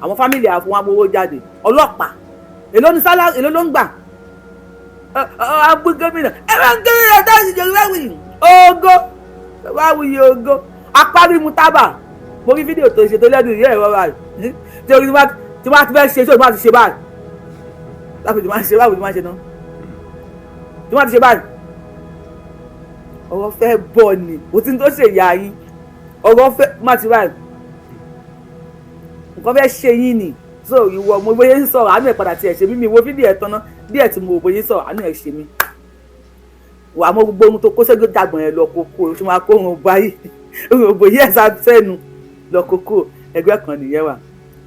àwọn family àwọn agbowó jáde. Ọlọ́pàá, èló ní salary? Èló ló ń gbà? Agbó gómìnà, ẹ máa ń gómìnà tó ń ṣe wáwìyí ogo wáwìyí ogo apárí mu tábà. Mo rí fídíò tó ṣe tó lẹ́nu ìyá ẹ̀rọ báyìí tí orí tí wọ́n ti fẹ́ ṣe, tí wọ́n ti ṣe báyìí láti tí wọ́n ti ṣe báyìí, tí wọ́n ti ṣe náà, tí wọ́n ti ṣe báyìí. Ọ̀rọ̀ fẹ́ bọ̀ ni kò tí ń tó ṣe ìyá yín. Ọ̀rọ̀ fẹ́ má ti báyìí, nǹkan fẹ́ ṣe yín ni. So ìwọ, mo bóyá ń sọ̀rọ̀, àánú ẹ̀ padà tiẹ̀ ṣe mí. Mi wo fídíò ẹ̀ tán ná díẹ̀ tí mo wò bóyá ń sọ̀rọ̀, àánú ẹ̀ ṣe mí. Wà á mọ gbogbo ohun tó kó sẹ́gbẹ́ dàgbọ̀n yẹn lọ kókó o, ṣe máa kó ohun báyìí, ohun bòyí ẹ̀ sẹ́nu lọ kókó ẹgbẹ́ kan nìyẹn wà.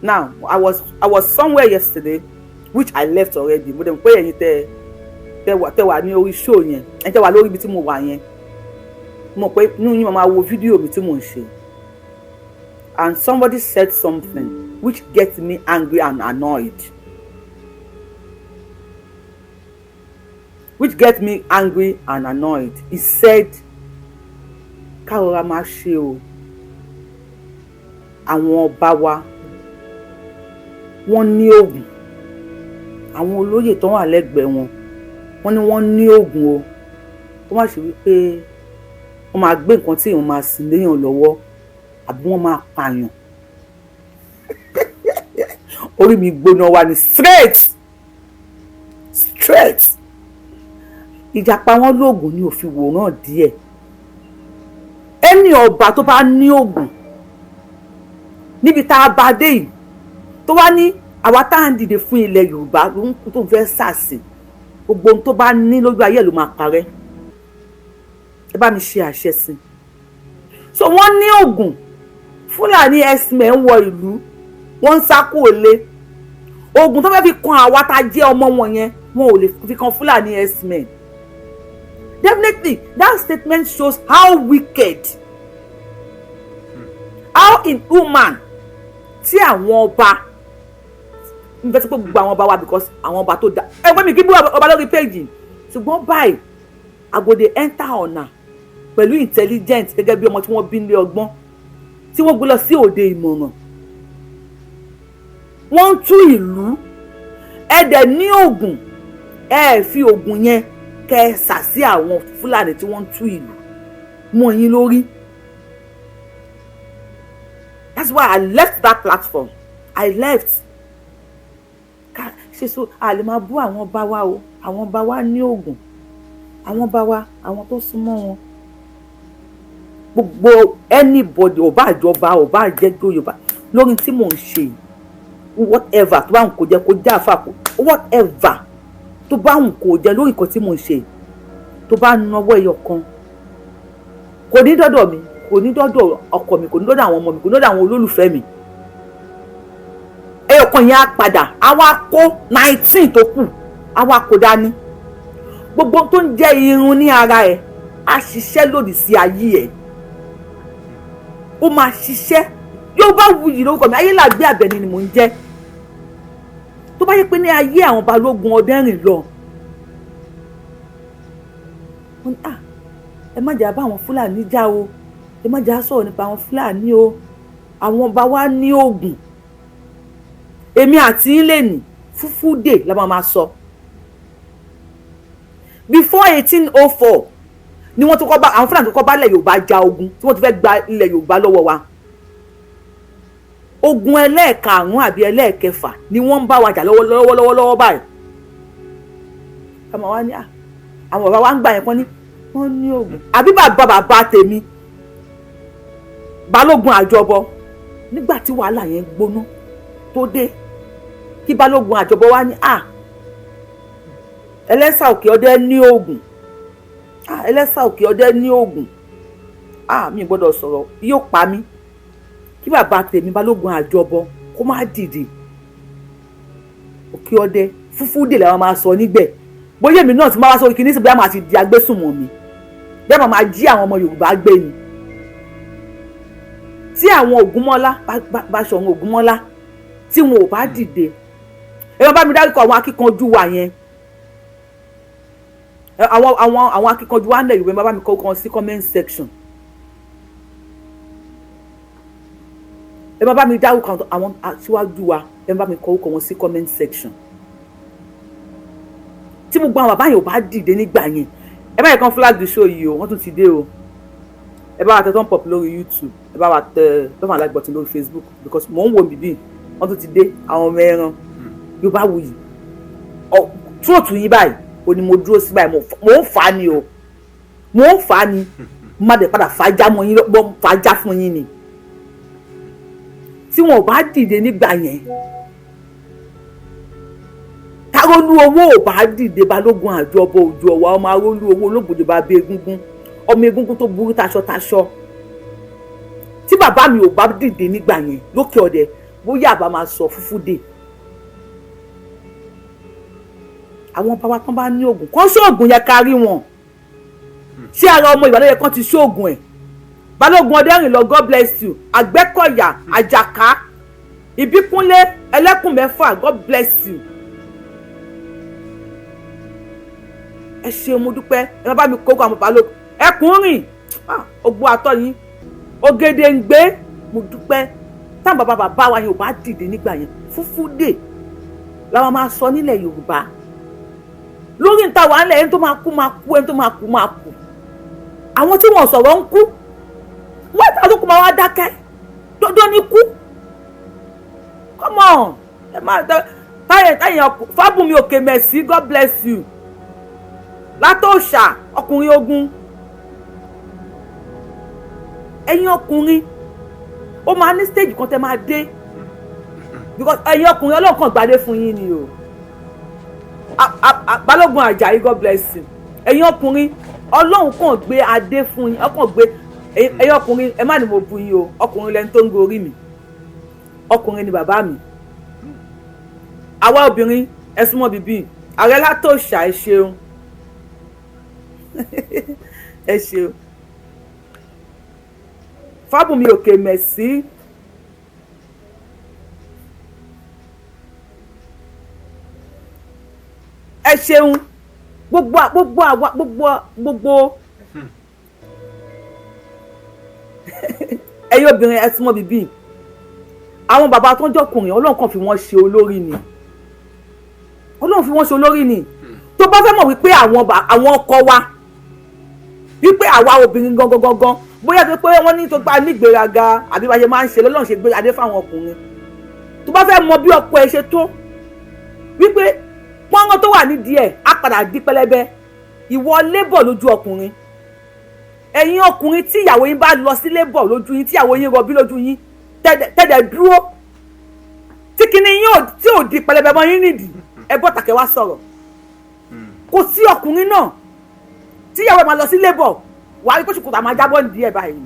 Now, I was somewhere yesterday which I left already. Mo dẹ̀ mọ̀ pé ẹ̀yin tẹ wà ní orí show yẹn, ẹ̀yin tẹ wà lórí ibi tí mo wà yẹn, mo mọ̀ pé inú yín máa wo fídíò mi tí mò ń ṣe. And somebody said something which gets me angry and annoyed, which get me angry and annoyed. He said, ká rọra máa ṣe o, àwọn ọba wa, wọ́n ní oògùn, àwọn olóyè tó wà lẹ́gbẹ̀ẹ́ wọn, wọ́n ní wọ́n ní oògùn o, kó má ṣe wípé wọ́n máa gbé nǹkan tí èèyàn máa sìn léèyàn lọ́wọ́ àbí wọ́n máa pààyàn. Orí mi gbóná wá ní straight straight. Ìjàpá wọn lóògùn ní òfin wòran díẹ̀. Ẹni ọba tó bá ní oògùn níbi tá a bá dé yìí, tó wá ní àwa tá à ń dìde fún ilẹ̀ Yorùbá ló ń tó ń fẹ́ sàsì, gbogbo ohun tó bá ní lójú ayé ló máa parẹ́. Ẹ bá mi ṣe àṣẹ sí i. So wọ́n ní oògùn. Fúlàní herdsmen ń wọ ìlú, wọ́n ń sá kúrò lé. Oògùn tó fẹ́ fi kan àwa tá a jẹ́ ọmọ wọn yẹn, wọn ò lè fi kan Fúlàní herdsmen. Definitely that statement shows how wicked, how inhuman tí àwọn ọba n fẹ́ sọ pé gbogbo àwọn ọba wa, because àwọn ọba tó da ẹgbẹ́ mi kí bú ọba lórí péjì, ṣùgbọ́n báyìí I go dey enter ọ̀nà pẹ̀lú intelligent, gẹ́gẹ́ bí ọmọ tí wọ́n bí nílé ọgbọ́n tí wọ́n gbé lọ sí òde ìmọ̀ràn. Wọ́n ń tú ìlú ẹ̀dẹ̀ ní oògùn. Ẹ fi oògùn yẹn kẹ́ ẹ sà sí àwọn Fúlàní tí wọ́n ń tú ìlú mọ́ yín lórí. That's why I left that platform. I left. Ká ṣe so a lè máa bú àwọn ọba wa o. Àwọn ọba wa ní oògùn, àwọn ọba wa, àwọn tó súnmọ́ wọn, gbogbo anybody, ò bá àjọba, ò bá jẹ́jọ́ Yorùbá lórí tí mò ń ṣe yìí, whatever tó bá ń kó jẹ, kó jẹ́ àfà, kó whatever tó bá ń kó jẹ lórí nǹkan tí mò ń ṣe yìí, tó bá nawọ́ ẹyọ kan, kò ní dọ́dọ̀ mi, kò ní dọ́dọ̀ ọkọ mi, kò ní dọ́dọ̀ àwọn ọmọ mi, kò ní dọ́dọ̀ àwọn olólùfẹ́ mi. Ẹyọ kan yẹn á padà, á wá kó 19 tó kù, á wá kó dání. Gbogbo tó ń jẹ́ irun ní ara ẹ̀ á ṣiṣẹ́ lòdì sí ayé ẹ̀, ó máa ṣiṣẹ́. Yorùbá Wuyì lórúkọ mi, Ayélàgbé Àbẹ̀ní ni mò ń jẹ́. Tó bá yẹ pé ní ayé àwọn Balógun Ọdẹ́rìn lọ, wọ́n ní, "Ah, ẹ má jà bá àwọn Fúlàní jà o, ẹ má jà sọ̀rọ̀ nípa àwọn Fúlàní o, àwọn ọba wa ní oògùn." Èmi àti yín lè ní fúfú dè la máa sọ. Before 1804 ni wọ́n ti kọ́ bá àwọn Fúlàní tó kọ́ bá ilẹ̀ Yorùbá ja ogun tí wọ́n ti fẹ́ gba ilẹ̀ Yorùbá lọ́wọ́ wa. Ogun ẹlẹ́ẹ̀karùn-ún àbí ẹlẹ́ẹ̀kẹfà ni wọ́n ń bá wa jà lọ́wọ́ lọ́wọ́ lọ́wọ́ báyìí. Àmọ́ wá ní àwọn bàbá wa ń gbà yẹn kán ní wọ́n ní oògùn, àbí bàbá bàbá tèmi, Balógun Àjọbọ, nígbà tí wàhálà yẹn gbóná tó dé, kí Balógun Àjọbọ wá ní à Ẹlẹ́sà Òkè Ọdẹ ní oògùn, à Ẹlẹ́sà Òkè Ọdẹ ní oògùn, à mi gbọ́dọ̀ sọ̀rọ̀, yóò pa mí. Kí bàbá tèmi, Balógun Àjọbọ, kó má dìde, Òkè Ọdẹ fúfú dè làwọn máa sọ nígbẹ̀. Bóyá èmi náà ti máa wá sórí kinní sí, bóyá máa ti di agbésùnmọ̀ mi, bóyá máa jí àwọn ọmọ Yorùbá gbé ni. Tí àwọn Ògúnmọ́lá, Báṣọ̀run Ògúnmọ́lá, tí wọn ò bá dìde, ẹ máa bá mi dárúkọ àwọn akíkanjú wa yẹn, àwọn akíkanjú wa ń lẹ̀ Yorùbá, ẹ máa bá mi kọ kan sí comment section. Ẹ máa bá mi dárúkọ àwọn aṣíwájú wa, ẹ máa bá mi kọ orúkọ wọn sí comment section. Tí gbogbo àwọn bàbá yẹn ò bá dìde nígbà yẹn, ẹ bá yẹ kán flag the show yìí o. Wọ́n tún ti dé o. Ẹ bá wa tẹ thumb up lórí YouTube, ẹ bá wa tẹ love and like button lórí Facebook, because mò ń wo bìbí. Wọ́n tún ti dé, àwọn ọmọ ẹran. Yorùbá Wuyì, túròtù yín báyìí o ni mo dúró sí báyìí. Mò ń fà á ni o, mò ń fà á ni. Má dẹ̀ padà fàájà mọ́ yín, bọ́ fàájà fún yín ni. Tí wọn ò bá dìde nígbà yẹn, Tárólú Owó ò bá dìde, Balógun Àjọbọ, Òjò Ọwà, ọmọ Arólú Owó, olóògbòdò bá bí egúngún, ọmọ egúngún tó burú taṣọ taṣọ, tí bàbá mi ò bá dìde nígbà yẹn lókè ọdẹ, bóyá àbá máa sọ fúfú dè. Àwọn bàbá tán bá ní oògùn kán ṣóògùn yẹn kárí wọn. Ṣé ara ọmọ Ìbàdàn yẹn kán ti ṣóògùn ẹ̀? Balógun Ọdẹ́rìnlọ, God bless you. Àgbẹ̀kọ̀yà, Àjàká, Ìbíkúnlé Ẹlẹ́kùn Mẹ́fà, God bless you. Ẹ ṣeun, mo dúpẹ́. Ẹ má bá mi kókó àwọn balógun ẹkùn rìn ogbó atọ́ yín Ògèdèǹgbé, mo dúpẹ́. Táwọn bàbá bàbá wa yẹn ò bá dìde nígbà yẹn, fúfú dè làwọn máa sọ nílẹ̀ Yorùbá lórí níta wà ńlẹ̀. Ẹni tó máa kú máa kú, ẹni tó máa kú máa kú. Àwọn tí wọ́n sọ̀rọ̀ ń kú, wọ́n ìta tó kú máa wá dákẹ́ dandan ní kú. Come on, ẹ máa táyà táyà. Fábùnmi Òkè Mẹ̀sí, God bless you. Látòṣà ọkùnrin ogun, ẹ̀yin ọkùnrin, ó máa ní stage kan tẹ́ máa dé, because ẹ̀yin ọkùnrin, Ọlọ́run kàn gbadé fún yín ni o. Balógun Àjàyí, God bless you. Ẹ̀yin ọkùnrin, Ọlọ́run kàn gbé adé fún yín, ọkàn gbé ẹ̀yin ọkùnrin. Ẹ má ní mo bu yín o. Ọkùnrin lẹni tó ń gorí mi, ọkùnrin ni bàbá mi. Àwa obìnrin, ẹ súnmọ́ bíbí ààrẹ látòṣà. Ẹ ṣeun, ẹ ṣeun. Fábùnmi Òkè Mẹ̀sí, ẹ ṣeun. Gbogbo gbogbo àwa, gbogbo gbogbo ẹ̀yin obìnrin, ẹ súnmọ́ bíbí. Àwọn bàbá tó ń jọkùnrin, Ọlọ́run kàn fi wọ́n ṣe olórí ni. Ọlọ́run fi wọ́n ṣe olórí ni. Tó bá fẹ́ mọ̀ wípé àwọn ọkọ wa, wípé àwa obìnrin gangan gangan, bóyá tó pé wọ́n ní tó gba nígbéraga àbí bá ṣe máa ń ṣe lọ́lọ́run ṣe gbé adé fáwọn ọkùnrin, tó bá fẹ́ mọ bí ọkọ ẹ ṣe tó, wípé pọ́nrán tó wà nídìí ẹ̀ á padà di pẹlẹbẹ, ìwọ labour lójú ọkùnrin. Ẹ̀yin ọkùnrin tí ìyàwó yín bá lọ sí labour lójú yín, tí ìyàwó yín rọbí lójú yín, tẹ́lẹ̀ dúró tí kinní yín tí ò di pẹlẹbẹ mọ́ yín nídìí, ẹ bọ́ tàkẹ́ wá sọ̀rọ̀. Kò sí ọkùnrin náà tí ìyàwó ẹ̀ máa lọ sí labour, wà á rí pé ṣòkòtò àmọ́ jábọ́ nídìí ẹ̀ báyìí.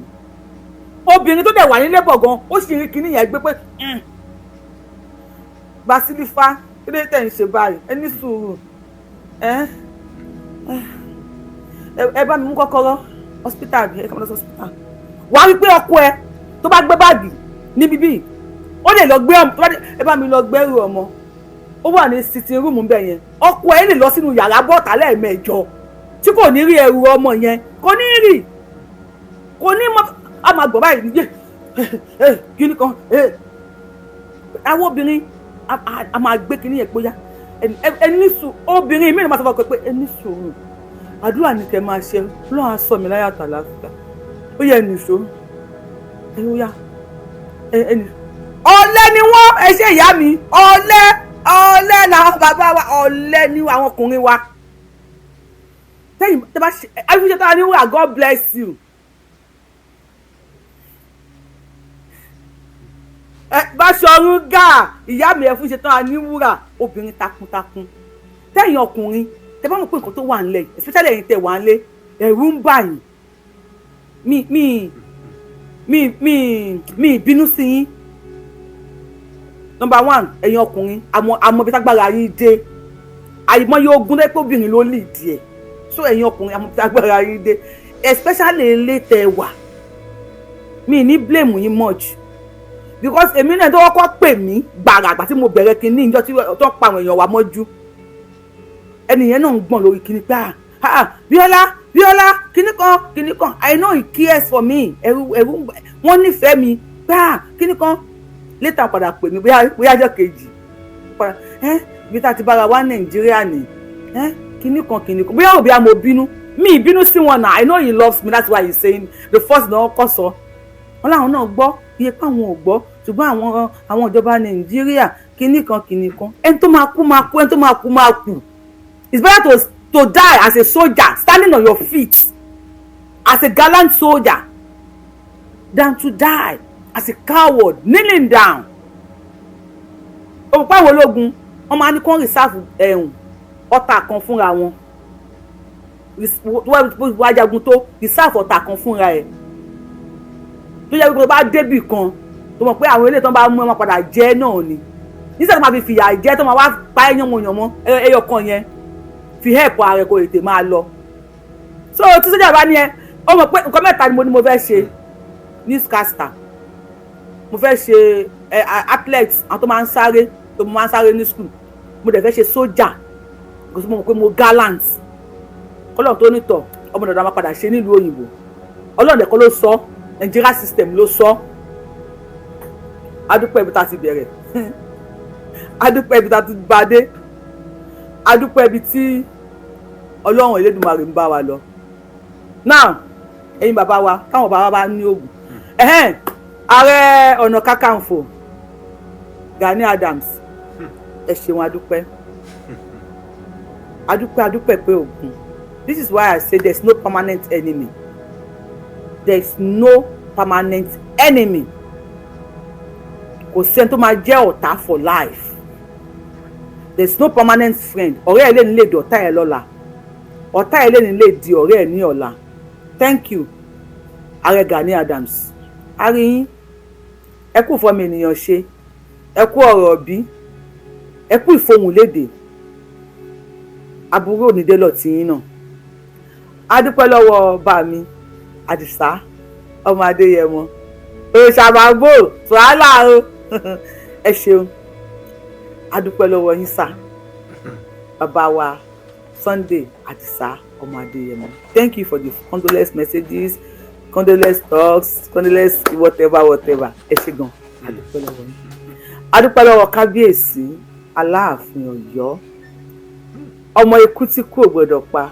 Obìnrin tó dẹ̀ wà ní labour gan, ó sì rí kinní yẹn gbé pé basilifa, kí ló tẹ̀ ń ṣe báyìí? Ẹ ní sùúrù, ẹ ẹ bá mi mú kọ́kọ́rọ́ hospital bí ẹ kọ́ lọ sí hospital. Wà á rí pé ọkọ ẹ tó bá gbé báàgì níbí bíi, ó lè lọ gbé ọmọ, ẹ bá mi lọ gbẹ́rù ọmọ, ó wà ní sitting room bẹ́ẹ̀ yẹn, ọkọ ẹ lè lọ sínú yàrá bọ́ọ̀tà lẹ́ẹ̀mẹjọ tí kò ní rí ẹrù ọmọ yẹn, kò ní rí, kò ní mọ, a máa gbọ́ báyìí yé kíní kan. Àwọn obìnrin a máa gbé kíní yẹn pé yá, ẹni sùn. Obìnrin mi ni máa sọ fún ọ pé ẹni sùúrù, àdúrà ni kẹ́ máa ṣe, Ọlọ́run á sọ mi láyà tàlàáfíà. Ó yẹ ẹnì ṣó ẹ, ó yá ẹnì. Ọ̀lẹ ni wọ́n. Ẹ ṣe ìyá mi, ọ̀lẹ, ọ̀lẹ làwọn bàbá wa, ọ̀lẹ ni àwọn ọkùnrin wa. Tẹ́yìn tẹ́ bá ṣe àfihàn tó wà ní wúrà, God bless you. Ẹ Báṣọ̀run Gáà, ìyá mi, ẹ fún ṣe tán a ní wúrà, obìnrin takuntakun. Tẹ́yìn ọkùnrin tẹ́ bá mọ̀ pé nǹkan tó wà nílẹ̀, especially ẹ̀yin tẹ́ wà nílé, ẹ̀rù ń bà yín, mi bínú sí yín. Number one, ẹ̀yin ọkùnrin, àmọ́ bí tágbára yín dé. Àìmọye ogun lẹ́pẹ́ obìnrin ló lè díẹ̀. So ẹ̀yin ọkùnrin, àmọ́ bí tágbára yín dé, especially ilé tẹ́ wà, mi ní blame yín much, because èmi náà tó kọ́kọ́ pè mí gbàràgbà tí mo bẹ̀rẹ̀ kínní, ìjọ tí tó pa àwọn èèyàn wa mọ́jú, ẹni yẹn náà ń gbọ̀n lórí kínní pé, "Ah, ah, Bíọ́lá, Bíọ́lá, kínní kan, kínní kan." I know he cares for me. Ẹ̀rù wọ́n nífẹ̀ẹ́ mi pé, "Ah, kínní kan." Later padà pè mí, bóyá ọjọ́ kejì padà ẹ́ ibi tá a ti bára wa Nàìjíríà ni ẹ́, kínní kan, kínní kan, bóyá òbí àmọ́ bínú mi, ìbínú sí wọn náà. I know he loves me, that's why he's saying the first náà kọ́ sọ wọn láwọn náà gbọ́ iye pé àwọn ò gbọ́, ṣùgbọ́n àwọn ìjọba Nàìjíríà, kínní kan, kínní kan. Ẹni tó máa kú máa kú, ẹni tó máa kú máa kú. It's better to die as a soldier standing on your feet as a gallant soldier than to die as a coward kneeling down. Òpó àwọn ológun, wọn máa ní kó reserve ẹ̀hún ọ̀tá kan fúnra wọn, wá jagun tó reserve ọ̀tá kan fúnra ẹ̀, tó yẹ kó bá débì kan tó mọ̀ pé àwọn eléyìí tó ń bá mú ẹ máa padà jẹ́ náà ni, nígbà tó máa fi fìyà jẹ́, tó máa wá pa ẹ́ yánmọ̀yánmọ́, ẹyọ kan yẹn fi help ara ẹ̀ kó tètè máa lọ. So tí sójà bá ní ẹ, ó mọ̀ pé nǹkan mẹ́ta ni mo ní mo fẹ́ ṣe: newscaster, mo fẹ́ ṣe ẹ athlete, àwọn tó máa ń sáré, tó máa ń sáré ní school, mo dẹ̀ fẹ́ ṣe sójà because mo mọ̀ pé mo gallant. Kọ́lọ́n tó nítọ̀ ọmọ dàda máa padà ṣe nílùú òyìnbó. Ọlọ́run ẹ̀kọ́ ló sọ, Nigeria system ló sọ. Adúpẹ́ ibi tá a ti bẹ̀rẹ̀, adúpẹ́ ibi tá a ti bá dé, adúpẹ́ ibi tí Ọlọ́run Elédùmarè ń bá wa lọ. Now, ẹ̀yin bàbá wa, táwọn bàbá bá ní oògùn ẹ̀hẹ́n, Ààrẹ Ọ̀nà Kakanfò Gani Adams, ẹ ṣeun, adúpẹ́, adúpẹ́, adúpẹ́ pé ògùn. This is why I say there is no permanent enemy. There is no permanent enemy. Kò sẹ́ni tó máa jẹ́ ọ̀tá for life. There is no permanent friend. Ọ̀rẹ́ ẹ̀ lè ní lè di ọ̀tá ẹ̀ lọ́la, ọ̀tá ẹ̀ lè ní lè di ọ̀rẹ́ ẹ̀ ní ọ̀la. Thank you, Ààrẹ Gani Adams. Aríyín, ẹ kú fọmọ ènìyàn ṣe, ẹ kú ọ̀rọ̀ bí, ẹ kú ìfohùnlédè. Aburú onídé lọ tìyín náà. A dúpẹ́ lọ́wọ́ bá mi Àdìsá ọmọ Adéyẹmọ òṣàbàbò wàhálà o, ẹ ṣeun. A dúpẹ́ lọ́wọ́ yín sà, bàbá wa Sunday Àdìsá ọmọ Adéyẹmọ. Thank you for the condolence messages, condolence talks, condolence whatever whatever. Ẹ ṣe gan, a dúpẹ́ lọ́wọ́ yín. A dúpẹ́ lọ́wọ́ kábíyèsí Aláàfin Ọ̀yọ́. Ọmọ ikú tí kú ò gbọdọ̀ pa,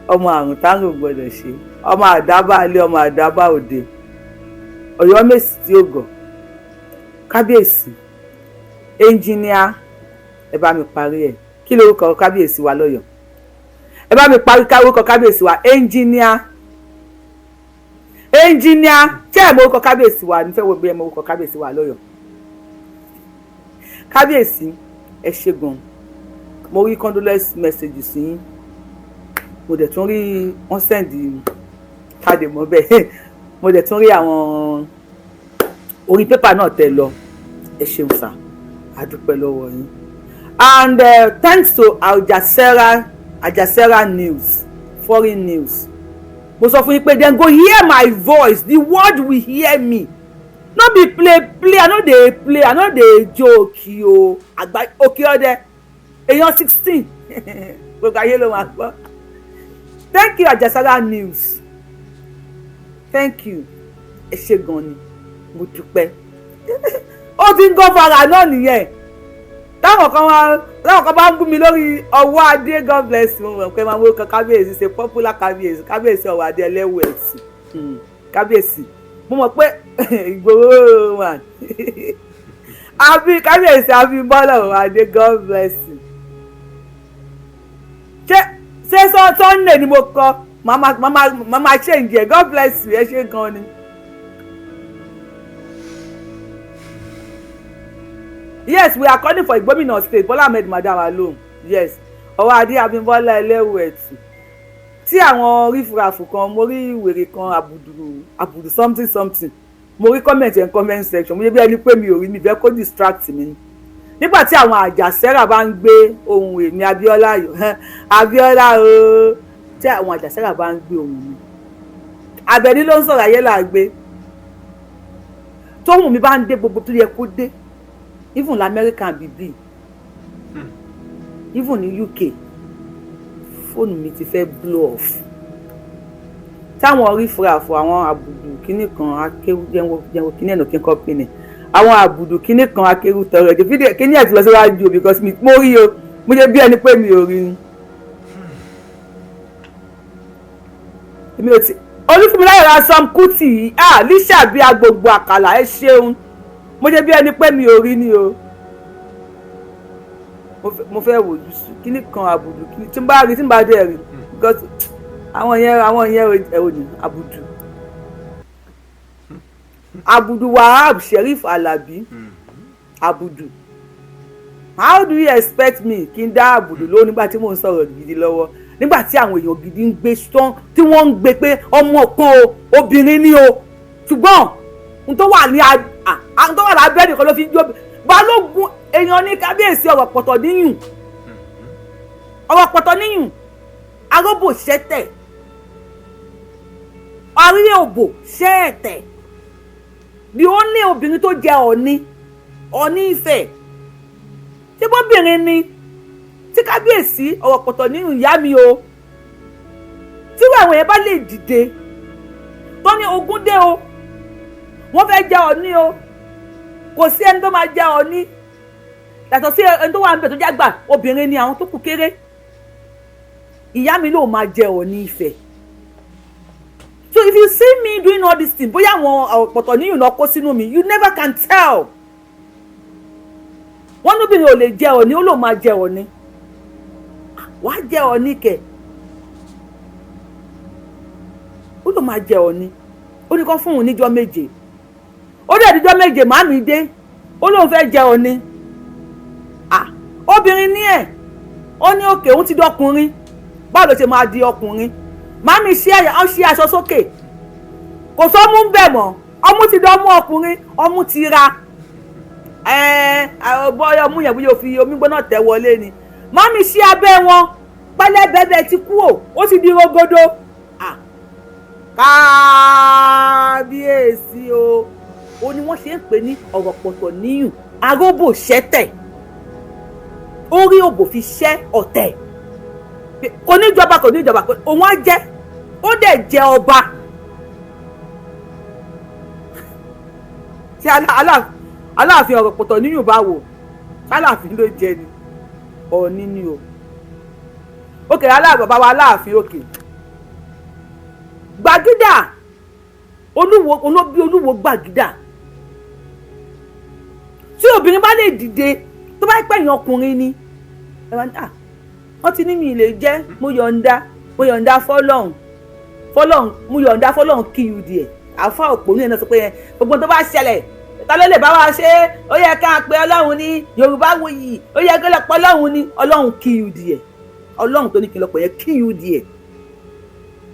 ọmọ àrùn tárùn ò gbọdọ̀ ṣe, ọmọ àdábà alé, ọmọ àdábà òde, Ọ̀yọ́mèsì tí ó gọ̀. Kábíyèsí ẹnjìníà, ẹ bá mi parí ẹ. Kí lorúkọ kábíyèsí wa lọ́yọ̀ọ́? Ẹ bá mi parí orúkọ kábíyèsí wa. Ẹnjìníà, ẹnjìníà, tí ẹ mọ orúkọ kábíyèsí wa ní fẹ́ wo bí ẹ mọ orúkọ kábíyèsí wa lọ́yọ̀ọ́. Kábíyèsí, ẹ ṣé gan. Mo rí condolence message sí yín, mo dẹ̀ tún rí wọ́n send káàdì mọ́ bẹ́ẹ̀, mo dẹ̀ tún rí àwọn orí pépà náà tẹ̀ lọ. Ẹ ṣeun sir, a dúpẹ́ lọ́wọ́ yín. And thanks to Al Jazeera, Al Jazeera News, foreign news. Mo sọ fún yín pé dem go hear my voice, the world will hear me. No be play play, I no dey play, I no dey joke o. Àgbà òkè ọdẹ èèyàn 16, gbogbo ayé ló máa gbọ́. Thank you, Al Jazeera News, thank you. Ẹ ṣé gan ni, mo dúpẹ́. Ó ti ń gọ́ fara náà nìyẹn. Táwọn kan bá ń bú mi lórí ọwọ́ adé, God bless you. Mo mọ̀ pé máa mú kan kábíyèsí ṣe popular kábíyèsí, kábíyèsí ọwọ́ adé ẹlẹ́wọ̀ ẹ̀sìn. Kábíyèsí, mo mọ̀ pé Ìgbòho man àbí kábíyèsí Abímbọ́lá ọwọ́ adé, God bless you. Ṣé Sunday ni mo kọ màmá change ẹ. God bless you, ẹ ṣé gan ni. Yes, we are calling for Igbomina State. Bola Ahmed Madam alone. Yes, ọwọ́ adé Abímbọ́lá ẹlẹ́wù ẹ̀tù. Tí àwọn rífurafù kan, mo rí wèrè kan, àbùdù àbùdù something something, mo rí comment and comment section. Mo yẹ bí ẹni pé mi ò rí, mi fẹ́ kó distract mi ni. Nígbà tí àwọn àjàsẹ́rà bá ń gbé ohun èmi Abíọ́lá, Abíọ́lá ooo, tí àwọn àjàsẹ́rà bá ń gbé ohun mi, Àbẹ̀ní ló ń sọ̀rọ̀, ayé là ń gbé. Tóhùn mi bá ń dé gbogbo tó yẹ kó dé, even lamẹ́ríkà bíbí, even ní UK, fóònù mi ti fẹ́ blow off. Táwọn rífurafù, àwọn àbùdù kínní kan akéwù jẹ́wọ́ kínní ẹ̀nà kí n kọ́ pin ni, àwọn àbùdù kínní kan akéwù tọrọ ẹ̀jẹ̀ fídíò kínní ẹ̀ ti lọ síwájú o, because mo rí o, mo ṣe bí ẹni pé mi ò rí ni. Èmi ò tí Olúfúnmiláyọ̀ Ransome Kuti, ah, Lísà bí agbègbè àkàlà, ẹ ṣeun. Mo ṣe bí ẹni pé mi ò rí ni o. Mo fẹ́ wò ó kíní kan àbùdù kíní tí n bá rí, tí n bá dé rí, because àwọn yẹn ẹ ò ní àbùdù àbùdù Wahab Sheriff Alabi àbùdù. How do you expect me kí n dá àbùdù lóhùn nígbà tí mò ń sọ̀rọ̀ gidi lọ́wọ́, nígbà tí àwọn èèyàn gidi ń gbé strong, tí wọ́n ń gbé pé ọmọ kan o, obìnrin ni o, ṣùgbọ́n n tó wà ní n tó wà lábẹ́ nìkan ló fi jó balógun èèyàn ní kábíyèsí. Ọ̀rọ̀ pọ̀tọ̀ níyùn, ọ̀rọ̀ pọ̀tọ̀ níyùn, aróbò ṣẹ́tẹ̀, àrí òbò ṣẹ́ẹ̀tẹ̀. The only obìnrin tó jẹ Ọ̀ọ̀ni, Ọ̀ọ̀ni Ifẹ̀, ṣé bóbìnrin ni? Tí kábíyèsí ọ̀rọ̀ pọ̀tọ̀ níyùn ìyá mi o, tí àwọn yẹn bá lè dìde tó ní ogún dé o, wọ́n fẹ́ jẹ Ọ̀ọ̀ni o, kò sí ẹni tó máa jẹ Ọ̀ọ̀ni yàtọ̀ sí ẹni tó wà níbẹ̀ tó jágbà, obìnrin ni, àwọn tó kù kéré. Ìyá mi ló máa jẹ Ọ̀ọ̀ni Ifẹ̀. So if you see me doing all this thing, bóyá àwọn ọ̀pọ̀tọ̀ níyùn lọ kó sínú mi, you never can tell. Wọ́n lóbìnrin ò lè jẹ Ọ̀ọ̀ni, ó lò máa jẹ Ọ̀ọ̀ni. Wàá jẹ Ọ̀ọ̀ni kẹ̀, ó lò máa jẹ Ọ̀ọ̀ni. Ó ní kó fún òun níjọ́ 7, ó dẹ̀ díjọ́ 7, màmí dé, ó lóun fẹ́ jẹ Ọ̀ọ̀ni. Obìnrin ní ẹ̀, ó ní òkè òun ti dọkùnrin, báwo ló ṣe máa di ọkùnrin? Màmí ṣí aṣọ sókè, kò sọ́mú ń bẹ̀ mọ́, ọmú ti dánmú ọkùnrin, ọmú ti ra bọ́yọ̀ ọmú yẹn bóyá ó fi omi gbóná tẹ̀ wọlé ni. Màmí ṣí abẹ́ wọn pẹlẹbẹbẹ ti kú o, ó ti di rogodo. Kábíyèsí o, ó ní wọ́n ṣe ń pè ní ọ̀rọ̀ pọ̀tọ̀ níyùn, aróbò ṣẹ́tẹ̀, orí òbò fi ṣẹ́ ọ̀tẹ̀. Kò ní ìjọba, kò ní ìjọba, òun á jẹ́, ó dẹ̀ jẹ́ ọba. Tí Aláàfin ọ̀rọ̀ pọ̀tọ̀ níyùn bá wò, Aláàfin ló jẹ ni, Ọ̀ọ̀ni ni o. Òkè aláàbàbà wa Aláàfin òkè Gbàgídà, Olúwo olóbí Olúwo Gbàgídà. Tí obìnrin bá lè dìde, tó bá pẹ̀yìn ọkùnrin ni ẹ máa ní à wọ́n ti ní mi lè jẹ́, mo yọ̀ǹda, mo yọ̀ǹda fọlọ́hún, fọlọ́hún, mo yọ̀ǹda fọlọ́hún. Kí you díẹ̀ àfa òpònú yẹn náà sọ pé yẹn gbogbo tó bá ṣẹlẹ̀, ta ló lè bá wa ṣe é? Ó yẹ ká pe Ọlọ́run ní Yorùbá wuyì, ó yẹ ká lọ pọ̀ Ọlọ́run ní. Ọlọ́run kí you díẹ̀, Ọlọ́run tó ní kí n lọ pọ̀ yẹn kí you díẹ̀.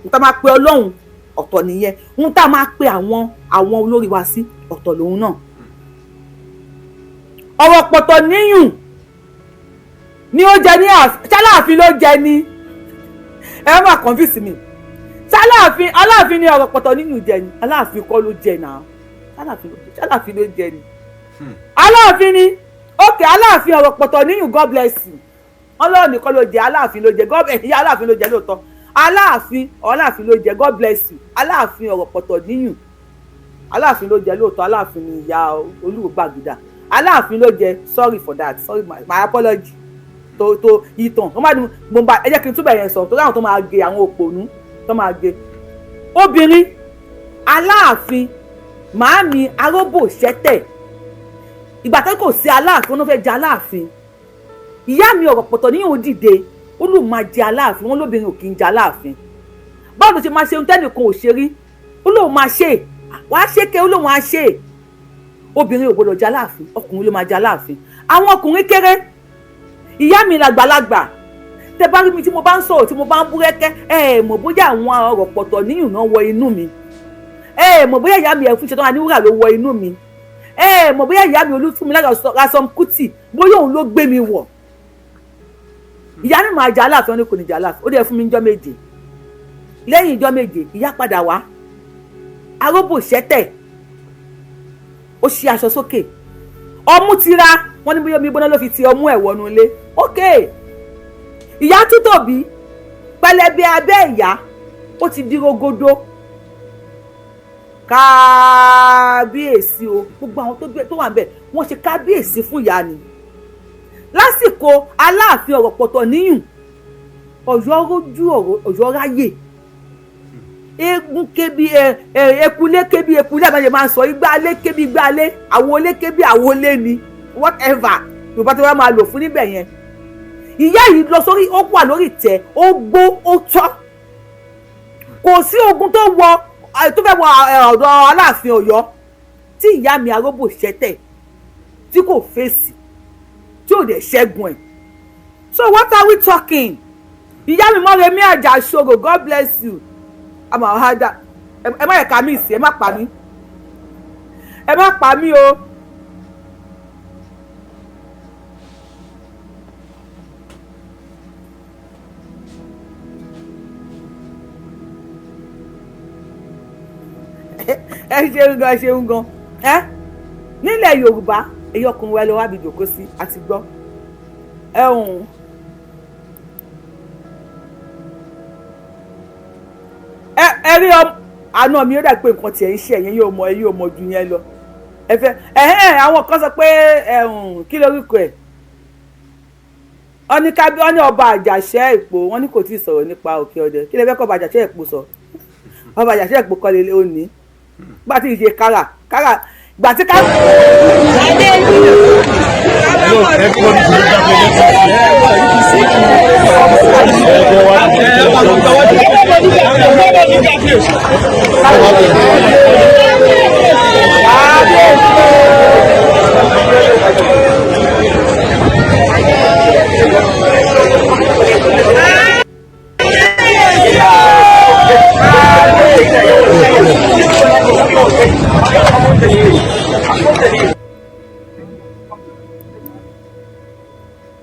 N ta máa pe Ọlọ́run ọ̀tọ̀ nìyẹn, n ta máa pe àwọn olórí wa sí ọ̀tọ̀ lòun náà. Ọ̀rọ̀ pọ̀tọ̀ níyùn ni ó jẹ ní ṣáláàfin ló jẹ ní. Ẹ má confuse mi. Ṣáláàfin, Aláàfin ni ọ̀rọ̀ pọ̀tọ̀ níyùn jẹ ni? Aláàfin kọ́ ló jẹ náà. Ṣáláàfin ló jẹ ni? Aláàfin ni. Ok, Aláàfin ọ̀rọ̀ pọ̀tọ̀ níyùn, God bless you. Ọlọ́run nìkan ló jẹ, Aláàfin ló jẹ. God, ìyá Aláàfin ló jẹ lóòótọ́. Aláàfin, Aláàfin ló jẹ. God bless you. Aláàfin ọ̀rọ̀ pọ̀tọ̀ níyùn, Aláàfin ló jẹ lóòótọ́. Aláàfin ni ìyá Olúwo Gbàgídà, Aláàfin ló jẹ. Sorry for that, sorry, my apology tó ìtàn wọ́n máa ní mo bá. Ẹ jẹ́ kí n túbẹ̀ yẹn sọ torí àwọn tó máa gé, àwọn òpònú tó máa gé. Obìnrin Aláàfin, màámi Aróbòṣẹ́tẹ̀, ìgbà tó kò sí Aláàfin, wọn fẹ́ jẹ Aláàfin. Ìyá mi ọ̀rọ̀ pọ̀tọ̀ níyàn ó dìde, ó lóun máa jẹ Aláàfin. Wọn lóbìnrin ò kì í jẹ Aláàfin, báwo ló ṣe máa ṣe ohun tẹ́nìkan ò ṣe rí? Ó lóun máa ṣe, wàá ṣe ké, ó lóun á ṣe. Obìnrin ò gbọdọ̀ jẹ Aláàfin, ọkùnrin ló máa jẹ Aláàfin. Àwọn ọkùnrin kéré, ìyá mi làgbàlagbà. Tẹ bá rí mi tí mo bá ń sọ̀rọ̀, tí mo bá ń búrẹ́kẹ́, ẹ ẹ̀ mọ̀ bóyá àwọn ọ̀rọ̀ pọ̀tọ̀ níyùn náà wọ inú mi. Ẹ ẹ̀ mọ̀ bóyá ìyá mi ẹ̀fún ṣetán aníwúrà ló wọ inú mi. Ẹ ẹ̀ mọ̀ bóyá ìyá mi Olúfúnmi Ransome Kuti, bóyá òun ló gbé mi wọ̀. Ìyá mi máa jẹ Aláàfin, wọn ni kò ní jẹ Aláàfin. Ó dẹ̀ fún mi níjọ́ 7. Lẹ́yìn ìjọ́ 7, ìyá padà wá. Aróbòṣẹ́tẹ̀, ó ṣí aṣọ sókè, ọmú ti ra. Wọ́n ní bóyá omi gbóná ló fi ti ọmú ẹ̀ wọnú ilé. Ok, ìyá tún tóbi pẹlẹbẹ, abẹ́ ìyá ó ti di rogodo. Kábíyèsí o! Gbogbo àwọn tó wà níbẹ̀, wọ́n ṣe kábíyèsí fún ìyá ni. Lásìkò Aláàfin ọ̀rọ̀ pọ̀tọ̀ níyùn, Ọ̀yọ́ rójú, Ọ̀yọ́ ráyè. Eégún kébi ẹ ẹ, ekulé kébi ekulé, àbájá máa ń sọ igbálé kébi igbálé, àwọlé kébi àwọlé ni, whatever Yorùbá tí wọ́n máa lò fún níbẹ̀ yẹn. Ìyá yìí lọ sórí, ó wà lórí ìtẹ́, ó gbó, ó tọ́. Kò sí ogun tó wọ, tó fẹ́ wọ ọ̀dọ̀ Aláàfin Ọ̀yọ́ tí ìyá mi Aróbòṣẹ́tẹ̀ tí kò fèsì, tí ò dẹ̀ ṣẹ́gun ẹ̀. So what are we talking? Ìyá mi Mọ́remí Àjàṣorò, God bless you. Àmọ́ ọ̀hádà, ẹ má yẹ ká mí sí, ẹ má pa mí, ẹ má pa mí o. Ẹ ṣeun gan, ẹ ṣeun gan. Ẹ nílẹ̀ Yorùbá, èyí ọkùnrin wa lọ wá bí jòkó sí àti gbọ́ ẹ̀hún. Ẹ rí àna mi, ó dà pé nǹkan tiẹ̀ ń ṣe ẹ̀yìn yóò mọ, ẹ yóò mọ ju yẹn lọ. Ẹ fẹ́ ẹ̀hẹ́n, àwọn kan sọ pé ẹ̀hún, kí lórúkọ ẹ̀, wọ́n ní kábí, wọ́n ní ọba Àjàṣẹ́ Ìpò, wọ́n ní kò tí ì sọ̀rọ̀ nípa Òkè Ọdẹ. Kí lè fẹ́ kọ́ ọba Àjàṣẹ́ Ìpò sọ? Ọba Àjàṣẹ́ Ìpò kọ́ lélẹ̀ òní gbà tí ì ṣe kára kára gbà tí ká. No, everybody should look at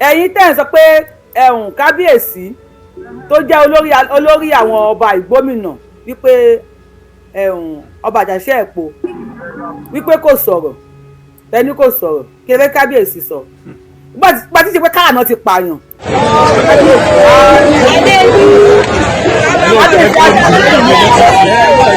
Ẹ̀yin tẹ́ ẹ̀ sọ pé ẹ̀hùn kábíyèsí tó jẹ́ olórí àwọn ọba ìgbómìnà, wípé ẹ̀hùn ọba Àjàṣẹ́ Ẹ̀pọ̀, wípé kò sọ̀rọ̀, tẹni kò sọ̀rọ̀, kí ẹ fẹ́ kábíyèsí sọ gbà tí ṣe pé káàná ti pààyàn. No, everybody should look at.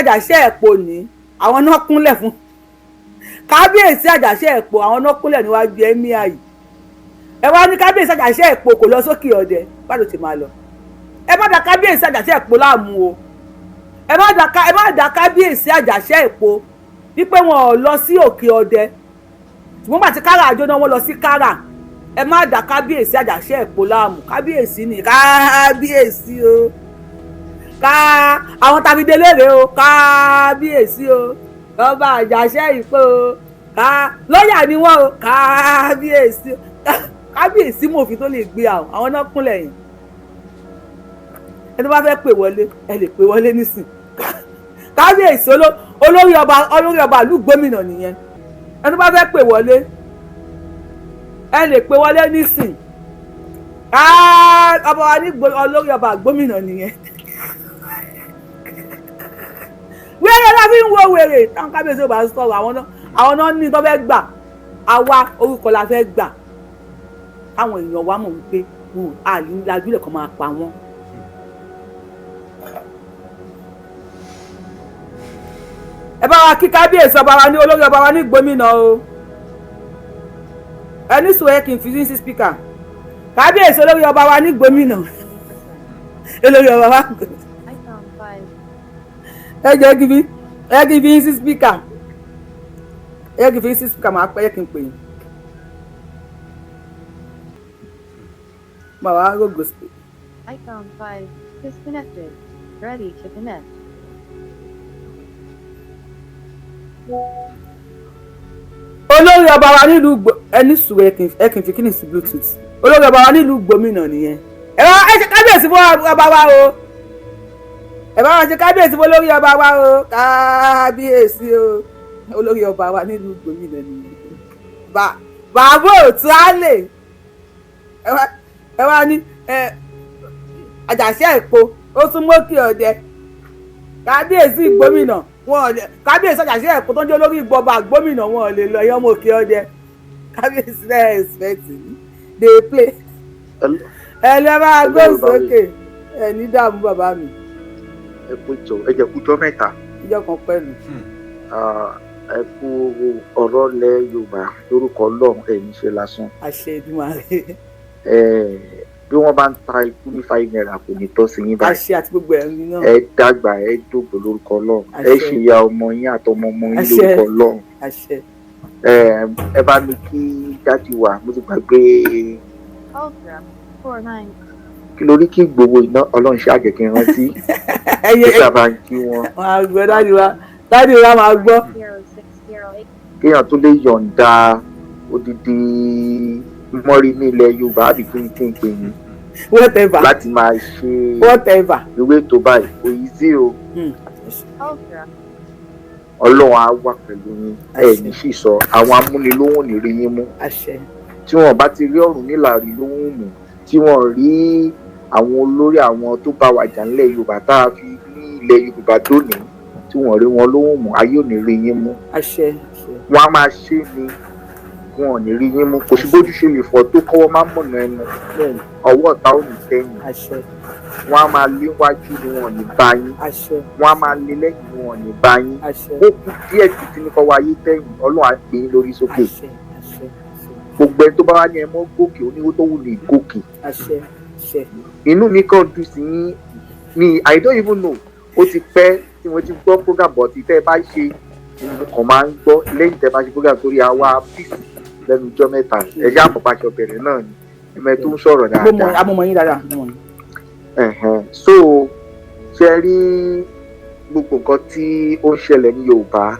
Àjàṣẹ́ Ẹ̀pọ̀ ní àwọn náà kúnlẹ̀ fún kábíyèsí Àjàṣẹ́ Ẹ̀pọ̀, àwọn náà kúnlẹ̀ níwájú emir yìí. Ẹ wá ní kábíyèsí Àjàṣẹ́ Ẹ̀pọ̀ kò lọ sókè ọdẹ, báwo ti máa lọ? Ẹ má da kábíyèsí Àjàṣẹ́ Ẹ̀pọ̀ láàmú o. Ẹ má da kábíyèsí Àjàṣẹ́ Ẹ̀pọ̀ wípé wọn ò lọ sí òkè ọdẹ, ṣùgbọ́n gbàtí kára àjọ náà, wọ́n lọ sí kára. Ẹ má da kábíyèsí Àjàṣẹ́ Ẹ̀pọ̀ láàmú. Kábíyèsí ni kábíyèsí o, ká àwọn tàbí délé o, kábíyèsí o, ọba Àjàṣẹ́ Ìpó o, ká lọ́ọ̀yà ni wọ́n o, kábíyèsí o. Kábíyèsí mòfin tó lè gbé àwọn náà kúnlẹ̀ yìí. Ẹni tó bá fẹ́ pè wọlé, ẹ lè pè wọlé nísìn. Kábíyèsí olórí ọba ìlú gómìnà nìyẹn. Ẹni tó bá fẹ́ pè wọlé, ẹ lè pè wọlé nísìn. Ọba wa ní olórí ọba gómìnà nìyẹn. Wẹ́rẹ́ la fi ń wo wèrè táwọn kábíyèsí ò bá sọ̀rọ̀. Àwọn náà ní tó fẹ́ gbà. Àwa, orúkọ la fẹ́ gbà, káwọn èèyàn wa mọ̀ wípé wọn ò ní lajúlẹ̀ kan máa pa wọ́n. Ẹ bá wa kí kábíyèsí ọba wa ní olórí ọba wa ní gómìnà o. Ẹ ní sùn, ẹ kì í fi sí speaker. Kábíyèsí olórí ọba wa ní gómìnà, olórí ọba wa. iPhone 5. Ẹ jẹ́ kí fi ẹ kí fi sí speaker, ẹ kí fi sí speaker. Máa pẹ́, ẹ kí n pè yín. Màá rògbò sí. iPhone 5. Disconnected. Ready to connect. Olórí ọba wa nílùú ẹni sùúrù, ẹ kì í fi kíni sí Bluetooth. Olórí ọba wa nílùú gómìnà nìyẹn. Ẹ bá ẹ ṣe kábíyèsí fún ọba wa o. Ẹ bá wọn ṣe kábíyèsí fún olórí ọba wa o. Kábíyèsí o, olórí ọba wa nílùú gómìnà nìyẹn. Bàbá òtún á lè ẹ wá ní ẹ Àjàṣẹ́ Èpo ó tún mókè ọdẹ. Kábíyèsí gómìnà wọn ò lè, kábíyèsí Àjàṣẹ́ Èpo tó ń jẹ́ olórí ìgbọba gómìnà, wọn ò lè lọ ẹyọ ọmọ òkè ọdẹ. Kábíyèsí náà expect dey play. Ẹ lè máa gbóhùn sókè. Ẹ ní dààmú, bàbá mi. Ẹ kú jọ, ẹ jẹ kújọ mẹ́ta. Ìjọ kan pẹ̀lú. Ah, ẹ kú ọ̀rọ̀ lẹ Yorùbá. Lórúkọ Ọlọ́run, ẹ ní ṣe lásán. Àṣẹ Èdùmàrè. Ẹ bí wọ́n bá ń ta ikú ní 5 naira, kò ní tọ́ sí yín báyìí. Àṣẹ, àti gbogbo ẹ̀rín náà. Ẹ dàgbà, ẹ dògbò lórúkọ Ọlọ́run. Ẹ Àṣẹ. ṣe ìyá ọmọ yín àtọmọ ọmọ yín Àṣẹ. lórúkọ Ọlọ́run. Àṣẹ. Ẹ bá mi kí daddy wa, mo ti gbàgbé. Call from 4 9. Kí lórí kí gbowó iná, Ọlọ́run ṣe àjẹkí rántí. Ẹyẹ. Ó sábà ń kí wọn. Máa gbọ́, daddy wa, daddy wa máa gbọ́. 0 6 0 8. Kéèyàn tó lè yọ̀ǹda odidi mọ́rí ní ilẹ̀ Yorùbá, àbí kí n pè yín, Whatever. láti máa ṣe Whatever. ìwé ètò báyìí, kò yí sí o. Call from Ọlọ́run á wà pẹ̀lú yín, ẹ Àṣẹ. ní sì sọ àwọn amúnilóhùn ò ní rí yín mú. Àṣẹ. Tí wọn bá ti rí ọ̀run nílà rí lóhùn mú, tí wọn rí àwọn olórí àwọn tó bá wa jà nílẹ̀ Yorùbá tá a fi ní ilẹ̀ Yorùbá dóní, tí wọn rí wọn lóhùn mú, ayé ò ní rí yín mú. Àṣẹ, àṣẹ. Wọn á máa ṣe ni wọn ò ní rí yín mú. Kò sí bójú ṣe lè fọ́ tó, kọ́wọ́ má mọ̀nà ẹnu. Ọwọ́ ọ̀tá ò ní tẹ̀yìn. Àṣẹ. Wọn á máa léwájú ni wọn ò ní bá yín. Àṣẹ. Wọn á máa lé lẹ́yìn ni wọn ò ní bá yín. Àṣẹ. Ó kú díẹ̀ títí ní kọ́wọ́ ayé tẹ̀yìn, Ọlọ́run á gbé yín lórí sókè. Àṣẹ, àṣẹ, àṣẹ. Gbogbo ẹni tó bá wá ní ẹ mọ́ gòkè, oníwó tó wù ní gòkè. Àṣẹ, àṣẹ. Inú mi kàn dùn sí yín ni. I don't even know, ó ti pẹ́ tí mo ti gbọ́ program, but tẹ́ ẹ bá ṣe, mo kàn máa ń gbọ́ lẹ́yìn tẹ́ ẹ bá ṣe program, torí àwa peace lẹ́nu ijọ́ mẹ́ta. Ẹ ṣe àpòpàṣọ bẹ̀rẹ̀ náà ni ẹ̀mẹ́ tó ń sọ̀rọ̀ Mo mọ. dáadáa. Amọ̀mọ̀ yín dáadáa, mo mọ̀ yín. Ẹ̀hẹ̀n. So ṣe rí gbogbo nǹkan tí ó ń ṣẹlẹ̀ ní Yorùbá,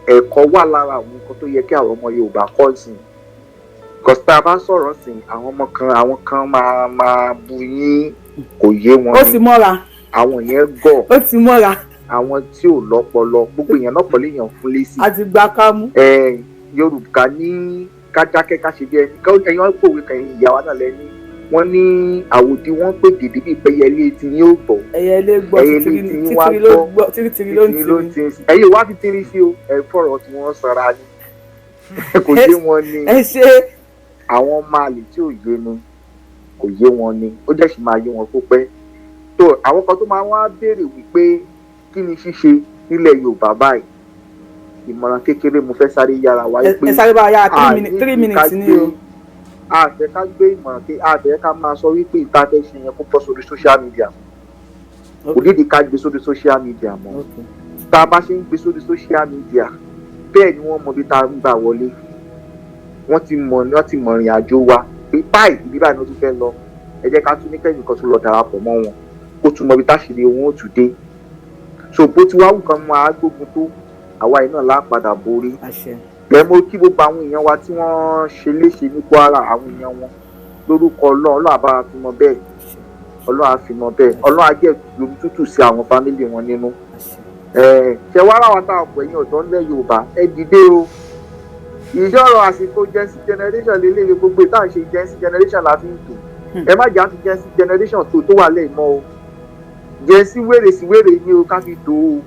ẹ̀kọ́ wà lára àwọn nǹkan tó yẹ kí àwọn ọmọ Yorùbá kọ́ sí, cause tá a bá sọ̀rọ̀ sí àwọn ọmọ kan, àwọn kan máa máa bu yín, kò yé wọn. Ó Ni ti mọ́ra. Àwọn yẹn gọ̀. Ó ti mọ́ra. Àwọn tí ò lọ́pọlọ, gbogbo èèyàn náà pẹ̀lú èèyàn fún lésì. A ti gba kámú. Ẹ Yorùbá ní ká dákẹ́, ká ṣe bí ẹni ẹ̀yàn pòwe kan. Ìyá wa náà lẹ́ni wọ́n ní àwòdì, wọ́n pè dèdè bíi pẹ́yẹlé tí yín ò gbọ́. Ẹyẹlé gbọ́. Ẹyẹlé títìrì tí yín wá títìrì ló gbọ́. gbọ́, títìrì ló ń títìrì ló ń tiri. tiri. Ẹ̀yin wá fi tiri sí o, ẹ fọ̀rọ̀ tí wọ́n sanra ni, kò yé wọn ni. Ẹ ṣe. Àwọn máàlì tí ò yé ni, kò yé wọn ni, ó jẹ́ sì máa yé wọn kó pẹ́ tó. Àwọn kan tó máa wá béèrè wípé Kí ni ṣíṣe nílẹ̀ Yorùbá báyìí? Ìmọ̀ràn kékeré mo fẹ́ sáré yára wáyé pé Ẹ sáré bá yára, 3 minutes ni o. A fẹ́ ká gbé ìmọ̀ràn ké, a fẹ́ ká máa sọ wípé ìta fẹ́ ṣe yẹn kó bọ́ sórí social media. Kò nídìí ká gbé sórí social media mọ́. Tá a bá ṣe ń gbé sórí social media, bẹ́ẹ̀ ni wọ́n mọ ibi tá a ń gbà wọlé. Wọ́n ti mọ̀ ìrìn àjò wa pé báyìí, ibi báyìí ni wọ́n tún fẹ́ lọ. Ẹ jẹ́ ká tún ní kẹ́yìn kan tún lọ darapọ̀ mọ́ wọn, kó tún mọ ibi táṣìírí wọn ó tún dé. So bó ti wá wù kán máa gbógun tó, àwa yìí náà lápadà borí. Àṣẹ. Bẹ́ẹ̀ mo kí gbogbo àwọn èèyàn wa tí wọ́n ṣe léṣe ní Kwara, àwọn èèyàn wọn, lórúkọ Ọlọ́run. Ọlọ́run àbára fi mọ bẹ́ẹ̀, Ọlọ́run á fi mọ bẹ́ẹ̀, Ọlọ́run á jẹ́ yomi tútù sí àwọn family wọn nínú. Àṣẹ. Ṣe wá ráwa tá a pọ̀, ẹ̀yin ọ̀dọ́ ńlẹ̀ Yorùbá, ẹ dìde o. Ìṣòro àsìkò Gen Z generation lélẹ́yìn, gbogbo ìta ṣe Gen Z generation la fi ń tò. Ẹ má jà fi Gen Z generation tó tó wà lẹ́yìn mọ́ o. Gen Z wèrè sí wèrè ní o ká fi tó o,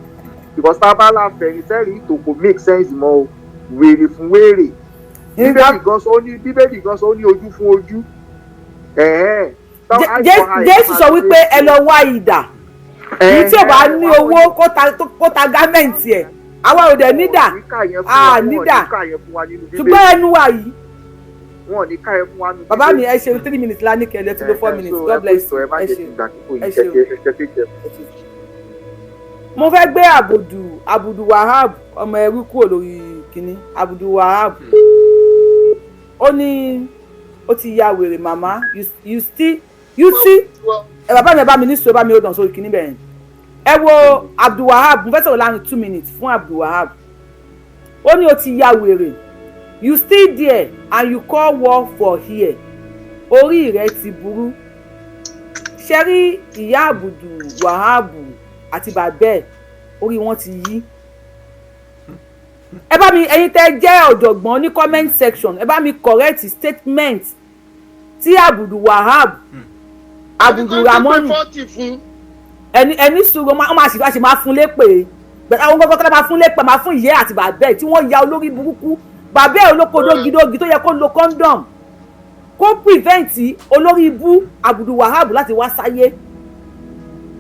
because tá a bá láfẹ̀yìn sẹ́rìí ìtò, kò make sense mọ́ o. Wèrè fún wèrè. Bíbélì gan sọ ó ní ojú fún ojú. Ẹ̀hẹ́n. Jésù sọ wípé ẹ lọ wá idà, èyí tí ò bá ní owó kó ta garment ẹ̀. Àwa ò dẹ̀ nídà, a nídà, ṣùgbọ́n ẹnu wa yìí. Wọn ò ní ká ẹ fún wa nínú. Bàbá mi, ẹ ṣeun. 3 minutes la ní kẹlẹ tí ló 4 minutes. God bless you. Ẹ Ẹ ṣeun, ṣeun, ẹ ṣeun. Mo fẹ́ gbé Abudu Wahab, ọmọ ẹrú, kúrò lórí kínní. Abudu Wahab, ó ní ó ti ya wèrè. Màmá, you still, you see. Ẹ bàbá mi, ẹ bá mi ní sọ, ẹ bá mi ó dàn sórí kínní bẹ́ẹ̀. Ẹ wo Abdul Wahab, mo fẹ́ sọ̀rọ̀ láàrin 2 minutes fún Abdul Wahab. Ó ní ó ti ya wèrè. You still there and you call war for here. Orí rẹ ti burú. Ṣe rí ìyá Abudu Wahab àti bàbá ẹ̀, orí wọn ti yí. Ẹ bá mi, ẹ̀yin tẹ́ jẹ́ ọ̀jọ̀gbọ́n ní comment section, ẹ bá mi correct statement tí Abudu Wahab, Abudu Ramoni. Ẹni sùúrù, wọ́n máa sì máa fún lépè. Bẹ̀rẹ̀ àwọn gbọ́dọ̀ máa fún lépè, máa fún ìyá àti bàbá ẹ̀ tí wọ́n ya olórí burúkú. Bàbá ẹ̀ olóko dógidógi tó yẹ kó lo condom kó prevent olórí ibú Abudu Wahab láti wá sáyé.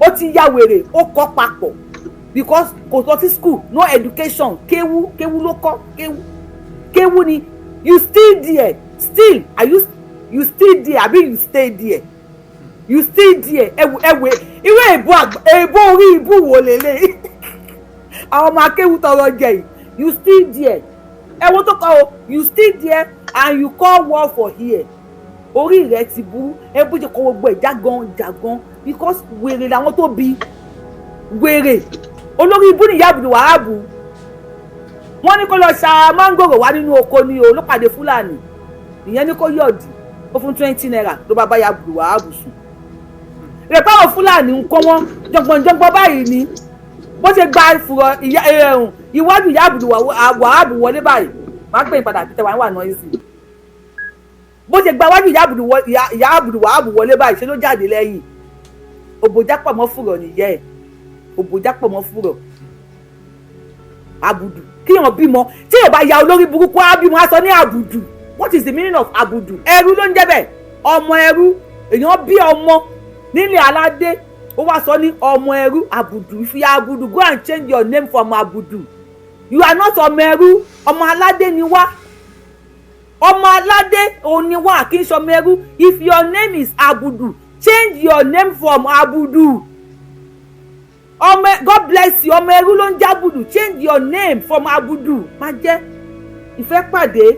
Ó ti ya wèrè, ó kọ́ papọ̀ because kò lọ sí school, no education. Kéwú kéwú ló kọ́, kéwú kéwú ni. You still there, still are you, you still there àbí you stay there? You still there. Ẹwù ẹwù, irú èbó èbó orí ibú wo lélẹ̀ àwọn ọmọ akéwù tọrọ jẹ yìí? You still there. Ẹwọ tó kọ o, you still there and you call war for here. Orí rẹ ti burú. Ẹ bó ṣe kọ gbogbo ẹ jágan jágan because wèrè làwọn tó bí wèrè. Olórí ibú nìyá Abudu Wahab. Wọ́n ní kó lọ ṣa mángòrò wá nínú oko ni o, ló pàdé Fúlàní. Ìyẹn ní kó yọ̀dì, ó fún 20 naira, ló bá bá Abudu Wahab sùn. Rẹ̀ báwọn Fúlàní ń kó wọn jọ̀gbọ̀njọ̀gbọ̀n báyìí ni. Bó ṣe gba ìfùrọ̀ iwájú ìyá Abudu Wahab wọlé báyìí, máa ń pè é padà títẹ̀ wá wà noisy. Bó ṣe gba iwájú ìyá Abudu Wahab wọlé báyìí, ṣe ló jáde lẹ́yìn. Òbòjá pọ̀ mọ́ fùrọ̀ nìyẹn ẹ̀, òbòjá pọ̀ mọ́ fùrọ̀. Abudu kíyàn bímọ tí yóò bá ya olórí burúkú, á bímọ, á sọ ní Abudu. What is the meaning of Abudu? Ẹrú ló ń jẹ́ bẹ́ẹ̀, ọmọ ẹrú. Èèyàn bí ọmọ nílé aládé, ó wá sọ ní ọmọ ẹrú, Abudu. If you are Abudu, go and change your name from Abudu. You are not ọmọ ẹrú. Ọmọ aládé ni wá, ọmọ aládé òun ni wá, kì í ṣọmọ ẹrú. If your name is Abudu, change your name from Abudu. Ọmọ, God bless you. Ọmọ ẹrú ló ń jẹ́ Abudu. Change your name from Abudu. Má jẹ́ Ìfẹ́pàdé,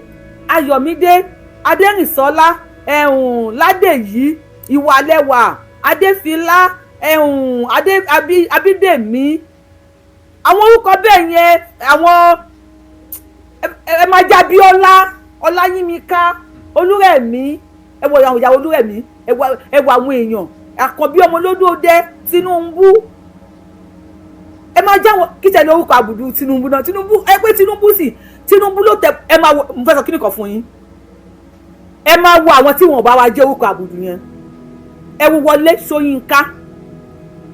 Ayọ̀mídé, Adẹ́rìnsọ́lá, ẹ̀hún, Ládèyí, Ìwàlẹ́wà, Adéfilá, ẹ̀hún, Adé Abídèmí, àwọn orúkọ bẹ́ẹ̀ yẹn, àwọn ẹ máa jẹ́ Abíọ́lá, Ọláyímíká, Olúrẹ̀mí. Ẹ wo àwọn ìyàwó Olúrẹ̀mí, ẹ wo àwọn èèyàn Àkànbí, ọmọ olódòdẹ, Tinubu. Ẹ máa jẹ́ àwọn kí tẹ̀lé orúkọ Àbùdù Tinubu náà. Tinubu, ẹ pé Tinubu sì, Tinubu ló tẹ. Ẹ máa wo, mo fẹ́ sọ kíni kan fún yín. Ẹ máa wo àwọn tí wọn bá wa jẹ́ orúkọ Àbùdù yẹn. Ẹ wo Wọlé Ṣóyínká,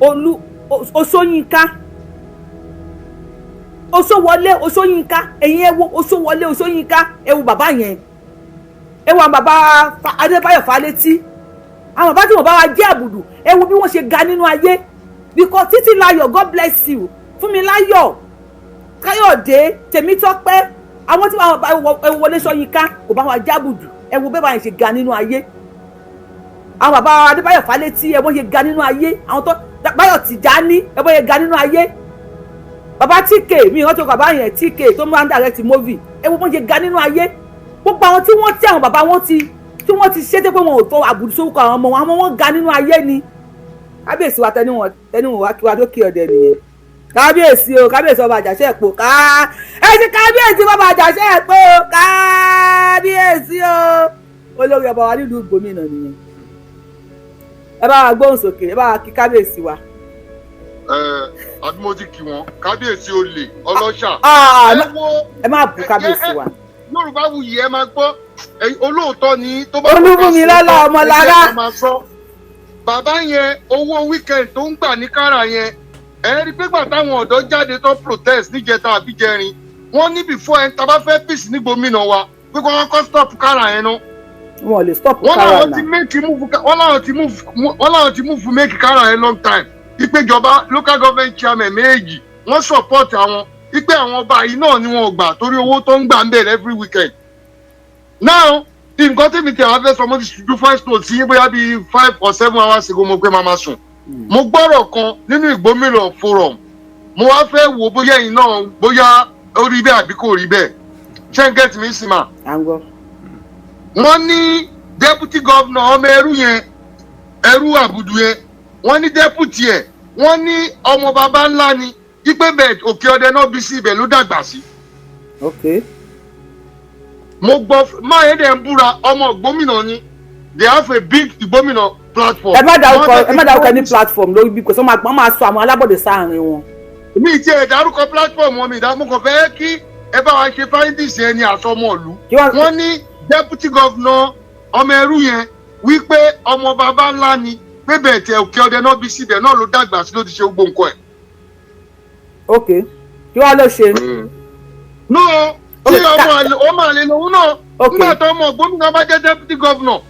Olú Oṣóyínká, Oṣówọlé Oṣóyínká. Ẹ̀yin ẹ wo Oṣówọlé Oṣóyínká, ẹ wo bàbá yẹn. Ẹ wo àwọn bàbá Adébáyọ̀ Fálétí, àwọn bàbá tí wọn bá wa jẹ́ Àbùdù. Ẹ wo bí wọ́n ṣe ga nínú ayé because Títí Láyọ̀, God bless you. Fúnmiláyọ̀, Káyọ̀dé, Tèmítọ́pẹ́, àwọn tí wọ́n bá Wọlé Ṣóyínká kò bá wa jábùdù. Ẹ wo bẹ́ẹ̀ bá yẹn ṣe ga nínú ayé. Àwọn bàbá Adébáyọ̀ Fálétí, ẹ wọ́n ṣe ga nínú ayé. Àwọn tó Báyọ̀ Tìjání, ẹ wọ́n ṣe ga nínú ayé. Bàbá TK mi ìrántí bàbá yẹn, TK tó máa ń direct movie, ẹ wo wọ́n ṣe ga nínú ayé. Gbogbo àwọn tí wọ́n tí àwọn bàbá wọn ti tí wọ́n ti ṣe é pé wọn ò tọ́ àbùdù sórúkọ àwọn ọmọ wọn, àwọn wọn ga nínú ayé ni. Kábíyèsí wa, tẹni wọn wá kí wa lókè ọdẹ nìyẹn. Kábíyèsí o, kábíyèsí ọba Àjàṣẹ́ Ẹ̀pọ̀, ká ẹ ṣe kábíyèsí ọba Àjàṣẹ́ Ẹ̀pọ̀, kábíyèsí o, olórí ọba wa nílùú Gómìnà nìyẹn. Ẹ bá wa gbóhùn sókè, ẹ bá wa kí kábíyèsí wa. Àbí mo ti kí wọn? Kábíyèsí olè ọlọ́ṣà. Ẹ má bú kábíyèsí wa. Yorùbá wuyì, ẹ máa gbọ́, olóòótọ́ ni tó bá. Olúfúnmi lọ́lá ọmọlára. Bàbá yẹn, owó weekend tó ń gbà ní kára yẹn, ẹ rí pé gbà táwọn ọ̀dọ́ jáde tó protest níjẹta àbíjẹrin, wọ́n ní before ẹ tá bá fẹ́ peace ní gómìnà wa, pé kí wọ́n kọ́ stop kára yẹn náà. Wọn ò lè stop kára náà. Wọ́n láwọn ti move, wọ́n láwọn ti move make kára yẹn long time. Ìpéjọba local government chairman méjì wọ́n support àwọn, ipe àwọn ọba yìí náà ni wọn ò gbà torí owó tó ń gbà ń bẹ̀rẹ̀ every weekend. Now, nǹkan tí mi tẹ̀ wá fẹ́ sọ, mo ti ju first note sí bóyá bíi 5 or 7 hours ago, mo pé màmá sùn. Mo gbọ́rọ̀ kan nínú Ìgbómìnà forum, mo wá fẹ́ wò bóyá ẹ̀yin náà, bóyá ó rí bẹ́ẹ̀ àbí kò rí bẹ́ẹ̀. Ṣé ń get mi sí ma? Wọ́n ní deputy governor ọmọ ẹrú yẹn, ẹrú àbùdù yẹn, wọ́n ní deputy ẹ̀, wọ́n ní ọmọ baba ńlá ni, ipe bẹ́ẹ̀ Òkè Ọdẹ náà bí sí, ibẹ̀ ló dàgbà sí. Mo gbọ́ máa yẹn dẹ̀ ń búra, ọmọ Ìgbómìnà ni. They have a big Ìgbómìnà platform. Ẹ má dárúkọ ní platform lórí bí kò sọ máa sọ àwọn alábọ̀dé sáàrin wọn. Mi ti ẹ̀ dárúkọ platform wọn, mi ìdá, mo kàn fẹ́ kí ẹ bá wa ṣe findings yẹn ní àsọmọ ìlú. Wọ́n ní deputy governor ọmọ ẹrú yẹn wípé ọmọ baba ńlá ni, pé bẹ́ẹ̀ tẹ Òkè Ọdẹ náà bí síbẹ̀ náà ló dàgbà sí, ló ti ṣe gbogbo nǹkan ẹ̀. Ok, kí wàá lọ ṣe? No, tí ọmọ àlè, ọmọ àlè lòun náà. Nígbà tó ọmọ gómìnà bá jẹ́ deputy governor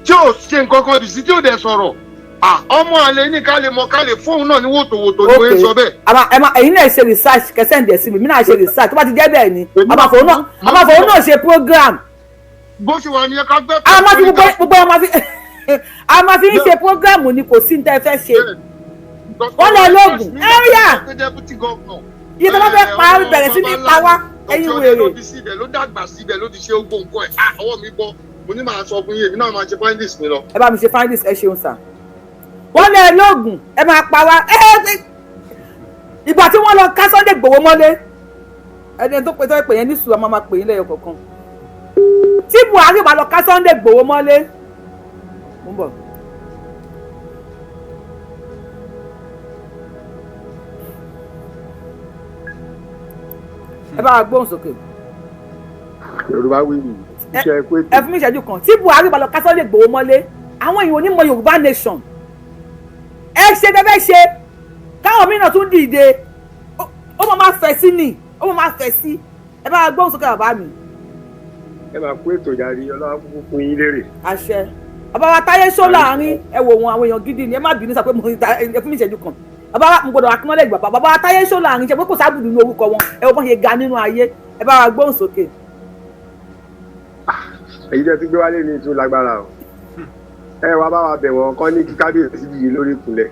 tí ò ṣe nǹkan kan dì sí, tí ò dẹ̀ sọ̀rọ̀, ọmọ àlè ní ká lè mọ, ká lè fóun náà ní wòtòwòtò ní wọ́n sọ bẹ́ẹ̀. Ẹ̀yin náà ṣe research, kẹ́ send ẹ̀ sí mi, mi náà ṣe research. Tó bá ti jẹ́ bẹ́ẹ̀ ni, àmàfọ̀ náà ṣe program. Bó ṣe wà ní ẹ̀ka gbẹ́. A máa fi gbogbo a máa fi ń ṣe program ni, kò sí ní tẹ́ fẹ́ ṣe. Wọ́n lọ lóògùn area iye tó bá fẹ́ pa bẹ̀rẹ̀ sí ní pa wá, ẹ̀yin wèrè. Ibẹ̀ ló dàgbà sí, ibẹ̀ ló ti ṣe gbogbo nǹkan ẹ̀. Ọwọ́ mi bọ́, mo ní máa sọ fún yín, èmi náà máa ṣe findings mi lọ. Ẹ bá mi ṣe findings, ẹ ṣeun sir. Wọ́n lé lóògùn, ẹ máa pa wá. Ìgbà tí wọ́n lọ ká Sunday Igboho mọ́lé, ẹni tó pe tó pè yẹn ní sùúrù, máa pè yín lẹ́yọ kọ̀ọ̀kan. Tí Buhari wà lọ ká Sunday Igboho mọ́lé, mo ń bọ̀. Ẹ bá wa gbóhùn sókè. Yorùbá wí mi iṣẹ́ pé. Ẹ fún mi ìṣẹ́jú kan. Tí Buhari bá lọ ká Sunday Igboho mọ́lé, àwọn èèyàn onímọ̀ Yorùbá nation, ẹ ṣe tẹ́fẹ́ ṣe káwọn mìíràn tún dìde, ó máa máa fẹ̀ sí ni, ó máa máa fẹ̀ sí. Ẹ bá wa gbóhùn sókè, bàbá mi. Ẹ máa kó ètò ìdarí, Ọlọ́run kúkú fún yín lérè. Àṣẹ. Bàbá wa Táyé Sọ láàrin, ẹ wò wọn, àwọn èèyàn gidi ni. Ẹ má bínú sọ pé mo ẹ fún mi ìṣẹ́jú kan. Bàbá wa, mo gbọ́dọ̀ acknowledge bàbá. Bàbá wa Táyé Sọ láàrin, ṣe pé kò sábùdù ní orúkọ wọn, ẹ wọ́n ṣe ga nínú ayé. Ẹ bá wa gbóhùn sókè. Èyí tẹ́ ti gbé wálé ní ìtún lágbára o. Ẹ wá bá wa bẹ̀ wọ́n kọ́ ní kí kábíyèsí dìde lórí ìkúnlẹ̀.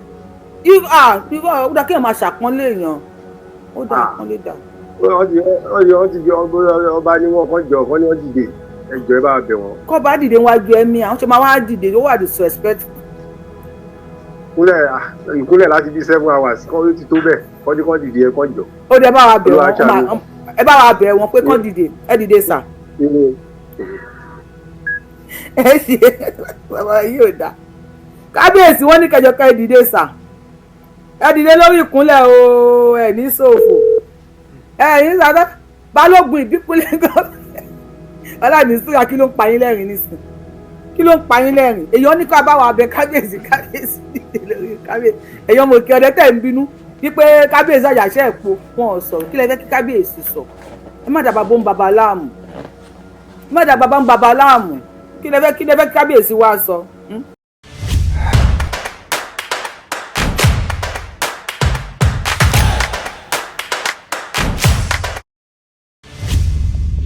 Irú ó dá kéèyàn máa ṣàpọ́nlé èèyàn, ó dá àpọ́nlé dà. Wọ́n ti di ọba ní wọn kàn jọ kọ́ ní wọ́n dìde, ẹ jọ̀ọ́, ẹ bá wa bẹ̀ wọ́n. Kọ́ bá dìde wájú ẹ̀mí àwọn ṣe máa wá dìde, ó wà disrespectful. Kúnlẹ̀, ìkúnlẹ̀ láti bí 7 hours kọ́ ló ti tó bẹ́ẹ̀, kọ́ ní kọ́ dìde, ẹ kọ́ jọ. Ó dẹ bá wa bẹ̀ wọ́n, ẹ bá wa bẹ̀ wọ́n pé kọ́ dìde. Ẹ dìde sir. Ẹ ṣe bàbá yìí ò dá kábíyèsí. Wọn ní kẹjọ ká ẹ dìde sir, ẹ dìde lórí ìkúnlẹ̀ o. Ẹ ní ṣòfò, ẹ ní sàdá balógun ìbíkúnlẹ̀ gan ọlọ́ọ̀ni síra. Kí ló ń pa yín lẹ́rìn nísìn? Kí ló ń pa yín lẹ́rìn? Èèyàn ní ká bá wa bẹ kábíyèsí, kábíyèsí dìde lórí kábíyèsí. Èèyàn mo kí ọdẹ tẹ̀ ń bínú wípé kábíyèsí Àjàṣẹ́ Ẹ̀pọ̀ wọn ò sọ̀rọ̀. Kí lẹ fẹ́ kí kábíyèsí sọ? Ẹ má dà bàbá ń bàbá láàmú, ẹ má dà bàbá ń bàbá láàmú. Kí lẹ fẹ́ kí kábíyèsí wá sọ?